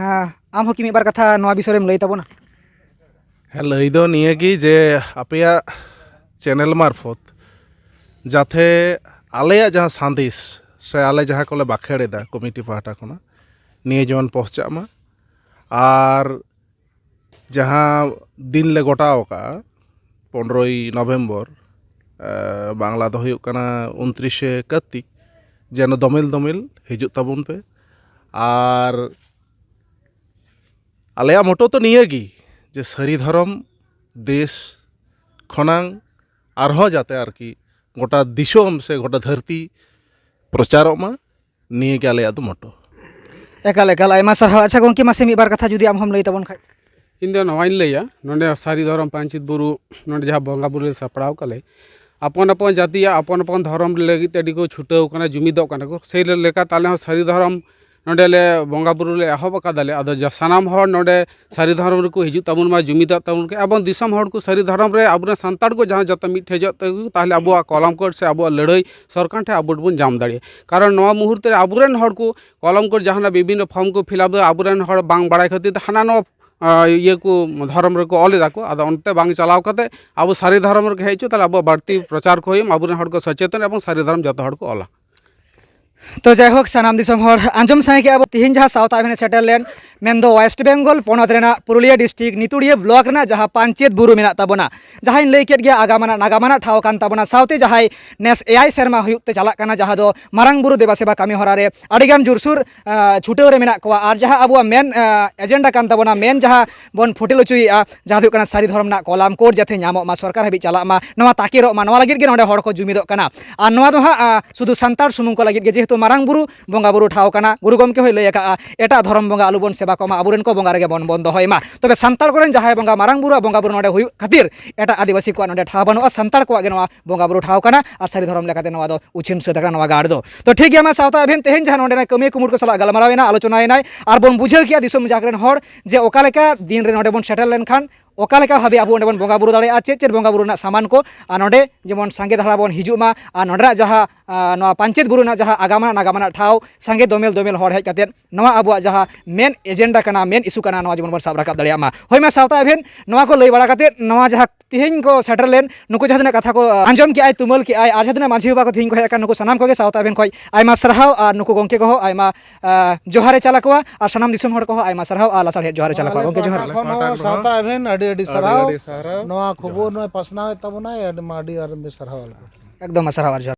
ᱟᱢ ᱦᱚᱸ ᱠᱤ ᱢᱤᱫ ᱵᱟᱨ ᱠᱟᱛᱷᱟ ᱱᱚᱣᱟ ᱵᱤᱥᱚᱭ ᱨᱮᱢ ᱞᱟᱹᱭ ᱛᱟᱵᱚᱱᱟ? ᱦᱮᱸ, ᱞᱟᱹᱭ ᱫᱚ ᱱᱤᱭᱟᱹ ᱜᱮ ᱡᱮ ᱟᱯᱮᱭᱟᱜ ᱪᱮᱱᱮᱞ ᱢᱟᱨᱯᱷᱚᱛ ᱡᱟᱛᱮ ᱟᱞᱮᱭᱟᱜ ᱡᱟᱦᱟᱸ ᱥᱟᱸᱫᱮᱥ ᱥᱮ ᱟᱞᱮ ᱡᱟᱦᱟᱸ ᱠᱚᱞᱮ ᱵᱟᱠᱷᱮᱲ ᱮᱫᱟ ᱠᱚᱢᱤᱴᱤ ᱯᱟᱦᱴᱟ ᱠᱷᱚᱱᱟᱜ, ᱱᱤᱭᱟᱹ ᱡᱮᱢᱚᱱ ᱯᱚᱦᱪᱟᱜ ᱢᱟ᱾ ᱟᱨ ᱡᱟᱦᱟᱸ ᱫᱤᱱ ᱞᱮ ᱜᱚᱴᱟᱣ ᱟᱠᱟᱫᱼᱟ, ᱯᱚᱱᱨᱚᱭ ᱱᱚᱵᱷᱮᱢᱵᱚᱨ, ᱮ, ᱵᱟᱝᱞᱟ ᱫᱚ ᱦᱩᱭᱩᱜ ᱠᱟᱱᱟ ᱩᱱᱛᱨᱤᱥᱮ ᱠᱟᱨᱛᱤᱠ, ᱡᱮᱱᱚ ᱫᱚᱢᱮᱞ ᱫᱚᱢᱮᱞ ᱦᱤᱡᱩᱜ ᱛᱟᱵᱚᱱ ᱯᱮ᱾ ᱟᱨ ᱟᱞᱮᱭᱟᱜ ᱢᱚᱴᱳ ᱛᱚ ᱱᱤᱭᱟᱹ ᱜᱮ ᱡᱮ ᱥᱟᱹᱨᱤ ᱫᱷᱚᱨᱚᱢ ᱫᱮᱥ ᱠᱷᱚᱱᱟᱝ ᱟᱨᱦᱚᱸ ᱡᱟᱛᱮ ᱟᱨᱠᱤ ᱜᱚᱴᱟ ᱫᱤᱥᱚᱢ ᱥᱮ ᱜᱚᱴᱟ ᱫᱷᱟᱹᱨᱛᱤ ᱯᱨᱚᱪᱟᱨᱚᱜ ᱢᱟ, ᱱᱤᱭᱟᱹ ᱜᱮ ᱟᱞᱮᱭᱟᱜ ᱫᱚ ᱢᱚᱴᱳ᱾ ᱮᱠᱟᱞ, ᱮᱠᱟᱞ, ᱟᱭᱢᱟ ᱥᱟᱨᱦᱟᱣ᱾ ᱟᱪᱪᱷᱟ ᱜᱚᱢᱠᱮ, ᱢᱟᱥᱮ ᱢᱤᱫ ᱵᱟᱨ ᱠᱟᱛᱷᱟ ᱡᱩᱫᱤ ᱟᱢ ᱦᱚᱢ ᱞᱟᱹᱭ ᱛᱟᱵᱚᱱ ᱠᱷᱟᱡ᱾ ᱤᱧ ᱫᱚ ᱱᱚᱣᱟᱧ ᱞᱟᱹᱭᱟ, ᱱᱚᱰᱮ ᱥᱟᱹᱨᱤ ᱫᱷᱚᱨᱚᱢ ᱯᱟᱧᱪᱮᱛ ᱵᱩᱨᱩ, ᱱᱚᱰᱮ ᱡᱟᱦᱟᱸ ᱵᱚᱸᱜᱟ ᱵᱩᱨᱩ ᱞᱮ ᱥᱟᱯᱲᱟᱣ ᱠᱟᱜ ᱞᱮ, ᱟᱯᱚᱱ ᱟᱯᱚᱱ ᱡᱟᱹᱛᱤᱭᱟᱜ ᱟᱯᱚᱱ ᱟᱯᱚᱱ ᱫᱷᱚᱨᱚᱢ ᱞᱟᱹᱜᱤᱫ ᱛᱮ ᱟᱹᱰᱤ ᱠᱚ ᱪᱷᱩᱴᱟᱹᱣ ᱠᱟᱱᱟ, ᱡᱩᱢᱤᱫᱚᱜ ᱠᱟᱱᱟ ᱠᱚ᱾ ᱥᱮᱭ ᱞᱮᱠᱟᱛᱮ ᱟᱞᱮ ᱦᱚᱸ ᱥᱟᱹᱨᱤ ᱫᱷᱚᱨᱚᱢ ᱱᱚᱰᱮ ᱞᱮ ᱵᱚᱸᱜᱟ ᱵᱩᱨᱩ ᱞᱮ ᱮᱦᱚᱵ ᱟᱠᱟᱫᱟᱞᱮ᱾ ᱟᱫᱚ ᱡᱟ-, ᱥᱟᱱᱟᱢ ᱦᱚᱲ ᱱᱚᱰᱮ ᱥᱟᱹᱨᱤ ᱫᱷᱚᱨᱚᱢ ᱨᱮᱠᱚ ᱦᱤᱡᱩᱜ ᱛᱟᱵᱚᱱ ᱢᱟ, ᱡᱩᱢᱤᱫᱚᱜ ᱛᱟᱵᱚᱱ ᱠᱚ, ᱮᱵᱚᱝ ᱫᱤᱥᱚᱢ ᱦᱚᱲ ᱠᱚ ᱥᱟᱹᱨᱤ ᱫᱷᱚᱨᱚᱢ ᱨᱮ ᱟᱵᱚᱨᱮᱱ ᱥᱟᱱᱛᱟᱲ ᱠᱚ ᱡᱟᱦᱟᱸ ᱡᱚᱛᱚ ᱢᱤᱫ ᱴᱷᱮᱡᱚᱜ ᱛᱮ, ᱛᱟᱦᱚᱞᱮ ᱟᱵᱚᱣᱟᱜ ᱠᱚᱞᱚᱢ ᱠᱳᱰ ᱥᱮ ᱟᱵᱚᱣᱟᱜ ᱞᱟᱹᱲᱦᱟᱹᱭ ᱥᱚᱨᱠᱟᱨ ᱴᱷᱮᱱ ᱟᱵᱚ ᱵᱚᱱ ᱧᱟᱢ ᱫᱟᱲᱮᱭᱟᱜᱼᱟ᱾ ᱠᱟᱨᱚᱱ ᱱᱚᱣᱟ ᱢᱩᱦᱩᱨᱛᱮ ᱨᱮ ᱟᱵᱚᱨᱮᱱ ᱦᱚᱲ ᱠᱚ ᱠᱚᱞᱚᱢ ᱠᱳᱰ ᱡᱟᱦᱟᱱᱟᱜ ᱵᱤᱵᱷᱤᱱᱱᱚ ᱯᱷᱚᱨᱢ ᱠᱚ ᱯᱷᱤᱞᱟᱯ ᱮᱫᱟ, ᱟᱵᱚᱨᱮᱱ ᱦᱚᱲ ᱵᱟᱝ ᱵᱟᱲᱟᱭ ᱠᱷᱟᱹᱛᱤᱨ ᱛᱮ ᱦᱟᱱᱟ ᱱᱚᱣᱟ, ᱟ, ᱤᱭᱟᱹ ᱠᱚ ᱫᱷᱚᱨᱚᱢ ᱨᱮᱠᱚ ᱚᱞ ᱮᱫᱟ ᱠᱚ᱾ ᱟᱫᱚ ᱚᱱᱛᱮ ᱵᱟᱝ ᱪᱟᱞᱟᱣ ᱠᱟᱛᱮ ᱟᱵᱚ ᱥᱟᱹᱨᱤ ᱫᱷᱚᱨᱚᱢ ᱨᱮᱜᱮ ᱦᱮᱡ ᱦᱚᱪᱚ, ᱛᱟᱦᱚᱞᱮ ᱟᱵᱚᱣᱟᱜ ᱵᱟᱹᱲᱛᱤ ᱯᱨᱚᱪᱟᱨ ᱠᱚ ᱦᱩᱭᱩᱜᱼᱟ, ᱟᱵᱚᱨᱮᱱ ᱦᱚᱲ ᱠᱚ ᱥᱚᱪᱮᱛᱚᱱ ᱮᱵᱚᱝ ᱥᱟᱹᱨᱤ ᱫᱷᱚᱨᱚᱢ ᱡᱚᱛᱚ ᱦᱚᱲ ᱠᱚ ᱚᱞᱟ᱾ ᱛᱚ ᱡᱟᱭᱦᱳᱠ, ᱥᱟᱱᱟᱢ ᱫᱤᱥᱚᱢ ᱦᱚᱲ ᱟᱸᱡᱚᱢ ᱥᱟᱸᱜᱮ ᱠᱮᱜᱼᱟ ᱵᱚ, ᱛᱤᱦᱤᱧ ᱡᱟᱦᱟᱸ ᱥᱟᱶᱛᱟ ᱮᱵᱷᱮᱱ ᱮ ᱥᱮᱴᱮᱨ ᱞᱮᱱ, ᱢᱮᱱᱫᱚ ᱳᱭᱮᱥᱴ ᱵᱮᱝᱜᱚᱞ ᱯᱚᱱᱚᱛ ᱨᱮᱱᱟᱜ ᱯᱩᱨᱩᱞᱤᱭᱟᱹ ᱰᱤᱥᱴᱨᱤᱠᱴ ᱱᱤᱛᱩᱲᱤᱭᱟᱹ ᱵᱞᱚᱠ ᱨᱮᱱᱟᱜ ᱡᱟᱦᱟᱸ ᱯᱟᱧᱪᱮᱛ ᱵᱩᱨᱩ ᱢᱮᱱᱟᱜ ᱛᱟᱵᱚᱱᱟ, ᱡᱟᱦᱟᱸᱧ ᱞᱟᱹᱭ ᱠᱮᱫ ᱜᱮᱭᱟ ᱟᱜᱟᱢ ᱟᱱᱟᱜ ᱱᱟᱜᱟᱢ ᱟᱱᱟᱜ ᱴᱷᱟᱶ ᱠᱟᱱ ᱛᱟᱵᱚᱱᱟ, ᱥᱟᱶᱛᱮ ᱡᱟᱦᱟᱸᱭ ᱱᱮᱥ ᱮᱭᱟᱭ ᱥᱮᱨᱢᱟ ᱦᱩᱭᱩᱜ ᱛᱮ ᱪᱟᱞᱟᱜ ᱠᱟᱱᱟ, ᱡᱟᱦᱟᱸ ᱫᱚ ᱢᱟᱨᱟᱝ ᱵᱩᱨᱩ ᱫᱮᱵᱟ ᱥᱮᱵᱟ ᱠᱟᱹᱢᱤ ᱦᱚᱨᱟ ᱨᱮ ᱟᱹᱰᱤᱜᱟᱱ ᱡᱳᱨᱥᱳᱨ, ᱟᱸ, ᱪᱷᱩᱴᱟᱹᱣ ᱨᱮ ᱢᱮᱱᱟᱜ ᱠᱚᱣᱟ᱾ ᱟᱨ ᱡᱟᱦᱟᱸ ᱟᱵᱚᱣᱟᱜ ᱢᱮᱱ, ᱟᱸ, ᱮᱡᱮᱱᱰᱟ ᱠᱟᱱ ᱛᱟᱵᱚᱱᱟ, ᱢᱮᱱ ᱡᱟᱦᱟᱸ ᱵᱚᱱ ᱯᱷᱩᱴᱮᱞ ᱦᱚᱪᱚᱭᱮᱫᱼᱟ, ᱡᱟᱦᱟᱸ ᱫᱚ ᱦᱩᱭᱩᱜ ᱠᱟᱱᱟ ᱥᱟᱹᱨᱤ ᱫᱷᱚᱨᱚᱢ ᱨᱮᱱᱟᱜ ᱠᱚᱞᱟᱢ ᱠᱳᱰ ᱡᱟᱛᱮ ᱧᱟᱢᱚᱜ ᱢᱟ, ᱥᱚᱨᱠᱟᱨ ᱦᱟᱹᱵᱤᱡ ᱪᱟᱞᱟᱜ ᱢᱟ, ᱱᱚᱣᱟ ᱛᱟᱠᱮᱨᱚᱜ ᱢᱟ, ᱱᱚᱣᱟ ᱞᱟᱹᱜᱤᱫ ᱜᱮ ᱱᱚᱰᱮ ᱦᱚᱲ ᱠᱚ ᱡᱩᱢᱤᱫᱚᱜ ᱠᱟᱱᱟ᱾ ᱟᱨ ᱱᱚᱣᱟ ᱫᱚ ᱦᱟᱸᱜ, ᱟᱸ, ᱥᱩᱫᱷᱩ ᱥᱟᱱᱛᱟᱲ ᱥᱩᱢᱩᱝ ᱠᱚ ᱞᱟᱹᱜᱤᱫ ᱜᱮ, ᱡᱮᱦᱮᱛᱩ ᱢᱟᱨᱟᱝ ᱵᱩᱨᱩ ᱵᱚᱸᱜᱟ ᱵᱩᱨᱩ ᱴᱷᱟᱶ ᱠᱟᱱᱟ᱾ ᱜᱩᱨᱩ ᱜᱚᱢᱠᱮ ᱦᱚᱸᱭ ᱞᱟᱹᱭ ᱟᱠᱟᱫᱼᱟ, ᱮᱴᱟᱜ ᱫᱷᱚᱨᱚᱢ ᱵᱚᱸᱜᱟ ᱟᱞᱚᱵᱚᱱ ᱥᱮᱵᱟ ᱠᱚᱢᱟ, ᱟᱵᱚᱨᱮᱱ ᱠᱚ ᱵᱚᱸᱜᱟ ᱨᱮᱜᱮ ᱵᱚᱱ, ᱵᱚᱱ ᱫᱚᱦᱚᱭ ᱢᱟ᱾ ᱛᱚᱵᱮ ᱥᱟᱱᱛᱟᱲ ᱠᱚᱨᱮᱱ ᱡᱟᱦᱟᱸᱭ ᱵᱚᱸᱜᱟ ᱢᱟᱨᱟᱝ ᱵᱩᱨᱩᱣᱟᱜ ᱵᱚᱸᱜᱟ ᱵᱩᱨᱩ ᱱᱚᱰᱮ ᱦᱩᱭᱩᱜ ᱠᱷᱟᱹᱛᱤᱨ ᱮᱴᱟᱜ ᱟᱹᱫᱤᱵᱟᱹᱥᱤ ᱠᱚᱣᱟᱜ ᱱᱚᱰᱮ ᱴᱷᱟᱶ ᱵᱟᱹᱱᱩᱜᱼᱟ, ᱥᱟᱱᱛᱟᱲ ᱠᱚᱣᱟᱜ ᱜᱮ ᱱᱚᱣᱟ ᱵᱚᱸᱜᱟ ᱵᱩᱨᱩ ᱴᱷᱟᱶ ᱠᱟᱱᱟ᱾ ᱟᱨ ᱥᱟᱹᱨᱤ ᱫᱷᱚᱨᱚᱢ ᱞᱮᱠᱟᱛᱮ ᱱᱚᱣᱟ ᱫᱚ ᱩᱪᱷᱟᱹᱱ ᱥᱟᱹᱛ ᱟᱠᱟᱱᱟ ᱱᱚᱣᱟ ᱜᱟᱲ ᱫᱚ᱾ ᱛᱚ ᱴᱷᱤᱠ ᱜᱮᱭᱟ, ᱢᱟ ᱥᱟᱶᱛᱟ ᱮᱵᱷᱮᱱ ᱛᱮᱦᱮᱧ ᱡᱟᱦᱟᱸ ᱱᱚᱰᱮᱱᱟᱜ ᱠᱟᱹᱢᱤᱭᱟᱹ ᱠᱩᱢᱩᱴ ᱠᱚ ᱥᱟᱞᱟᱜ ᱜᱟᱞᱢᱟᱨᱟᱣ ᱮᱱᱟ, ᱟᱞᱳᱪᱚᱱᱟ ᱮᱱᱟᱭ, ᱟᱨ ᱵᱚᱱ ᱵᱩᱡᱷᱟᱹᱣ ᱠᱮᱜᱼᱟ ᱫᱤᱥᱚᱢ ᱡᱟᱠ ᱨᱮᱱ ᱦᱚᱲ ᱡᱮ ᱚᱠᱟ ᱞᱮᱠᱟ ᱫᱤᱱ ᱨᱮ ᱱᱚᱰᱮ ᱵᱚᱱ ᱥᱮᱴᱮᱨ ᱞᱮᱱᱠᱷᱟᱱ ᱚᱠᱟ ᱞᱮᱠᱟ ᱵᱷᱟᱵᱮ ᱟᱵᱚ ᱚᱸᱰᱮ ᱵᱚᱱ ᱵᱚᱸᱜᱟ ᱵᱩᱨᱩ ᱫᱟᱲᱮᱭᱟᱜᱼᱟ, ᱪᱮᱫ ᱪᱮᱫ ᱵᱚᱸᱜᱟ ᱵᱩᱨᱩ ᱨᱮᱱᱟᱜ ᱥᱟᱢᱟᱱ ᱠᱚ, ᱟᱨ ᱱᱚᱰᱮ ᱡᱮᱢᱚᱱ ᱥᱟᱸᱜᱮ ᱫᱷᱟᱨᱟ ᱵᱚᱱ ᱦᱤᱡᱩᱜ ᱢᱟ, ᱟᱨ ᱱᱚᱰᱮᱱᱟᱜ ᱡᱟᱦᱟᱸ, ᱟᱸ, ᱱᱚᱣᱟ ᱯᱟᱧᱪᱮᱛ ᱵᱩᱨᱩ ᱨᱮᱱᱟᱜ ᱡᱟᱦᱟᱸ ᱟᱜᱟᱢ ᱟᱱᱟᱜ ᱱᱟᱜᱟᱢ ᱟᱱᱟᱜ ᱴᱷᱟᱶ, ᱥᱟᱸᱜᱮ ᱫᱚᱢᱮᱞ ᱫᱚᱢᱮᱞ ᱦᱚᱲ ᱦᱮᱡ ᱠᱟᱛᱮᱫ ᱱᱚᱣᱟ ᱟᱵᱚᱣᱟᱜ ᱡᱟᱦᱟᱸ ᱢᱮᱱ ᱮᱡᱮᱱᱰᱟ ᱠᱟᱱᱟ, ᱢᱮᱱ ᱤᱥᱩ ᱠᱟᱱᱟ, ᱱᱚᱣᱟ ᱡᱮᱢᱚᱱ ᱵᱚᱱ ᱥᱟᱵ ᱨᱟᱠᱟᱵ ᱫᱟᱲᱮᱭᱟᱜ ᱢᱟ᱾ ᱦᱳᱭ, ᱢᱟ ᱥᱟᱶᱛᱟ ᱮᱵᱷᱮᱱ, ᱱᱚᱣᱟ ᱠᱚ ᱞᱟᱹᱭ ᱵᱟᱲᱟ ᱠᱟᱛᱮᱫ ᱱᱚᱣᱟ ᱡᱟᱦᱟᱸ ᱛᱮᱦᱮᱧ ᱠᱚ ᱥᱮᱴᱮᱨ ᱞᱮᱱ, ᱱᱩᱠᱩ ᱡᱟᱦᱟᱸ ᱛᱤᱱᱟᱹᱜ ᱠᱟᱛᱷᱟ ᱠᱚ, ᱟᱸ, ᱟᱸᱡᱚᱢ ᱠᱮᱜᱼᱟᱭ, ᱛᱩᱢᱟᱹᱞ ᱠᱮᱜᱼᱟᱭ, ᱟᱨ ᱡᱟᱦᱟᱸ ᱛᱤᱱᱟᱹᱜ ᱢᱟᱹᱡᱷᱤ ᱵᱟᱵᱟ ᱠᱚ ᱛᱮᱦᱮᱧ ᱠᱚ ᱦᱮᱡ ᱟᱠᱟᱱ, ᱱᱩᱠᱩ ᱥᱟᱱᱟᱢ ᱠᱚᱜᱮ ᱥᱟᱶᱛᱟ ᱮᱵᱷᱮᱱ ᱠᱷᱚᱱ ᱟᱭᱢᱟ ᱥᱟᱨᱦᱟᱣ, ᱟᱨ ᱱᱩᱠᱩ ᱜᱚᱢᱠᱮ ᱠᱚᱦᱚᱸ ᱟᱭᱢᱟ, ᱟᱸ, ᱡᱚᱦᱟᱨ ᱮ ᱪᱟᱞ ᱟᱠᱚᱣᱟ, ᱟᱨ ᱥᱟᱱᱟᱢ ᱫᱤᱥᱚᱢ ᱦᱚᱲ ᱠᱚᱦᱚᱸ ᱟᱭᱢᱟ ᱥᱟᱨᱦᱟᱣ ᱟᱨ ᱞᱟᱥᱟᱲᱦᱮᱫ ᱡᱚᱦᱟᱨ ᱮ ᱪᱟᱞ ᱟᱠᱚᱣᱟ᱾ ᱟᱞᱮ ᱜᱚᱢᱠᱮ, ᱡᱚᱦᱟᱨ᱾ ᱯᱟᱦᱴᱟ ᱠᱷᱚᱱ ᱦᱚᱸ ᱥᱟᱶᱛᱟ ᱮᱵᱷᱮᱱ ᱟᱹᱰᱤ ᱟᱹᱰᱤ ᱟᱹᱰᱤ ᱥᱟᱨᱦᱟᱣ᱾ ᱟᱹᱰᱤ ᱥᱟᱨᱦᱟᱣ᱾ ᱱᱚᱣᱟ ᱠᱷᱚᱵᱚᱨ ᱡᱚᱦᱟᱨ᱾ ᱱᱚᱜᱼᱚᱭ ᱯᱟᱥᱱᱟᱣᱮᱫ ᱛᱟᱵᱚᱱᱟᱭ, ᱟᱹᱰᱤ ᱢᱟ ᱟᱹᱰᱤ ᱟᱹᱰᱤ ᱥᱟᱨᱦᱟᱣ ᱟᱞᱮ ᱯᱟᱦᱴᱟ᱾ ᱮᱠᱫᱚᱢ ᱥᱟᱨᱦᱟᱣ ᱟᱨ ᱡᱚᱦᱟᱨ᱾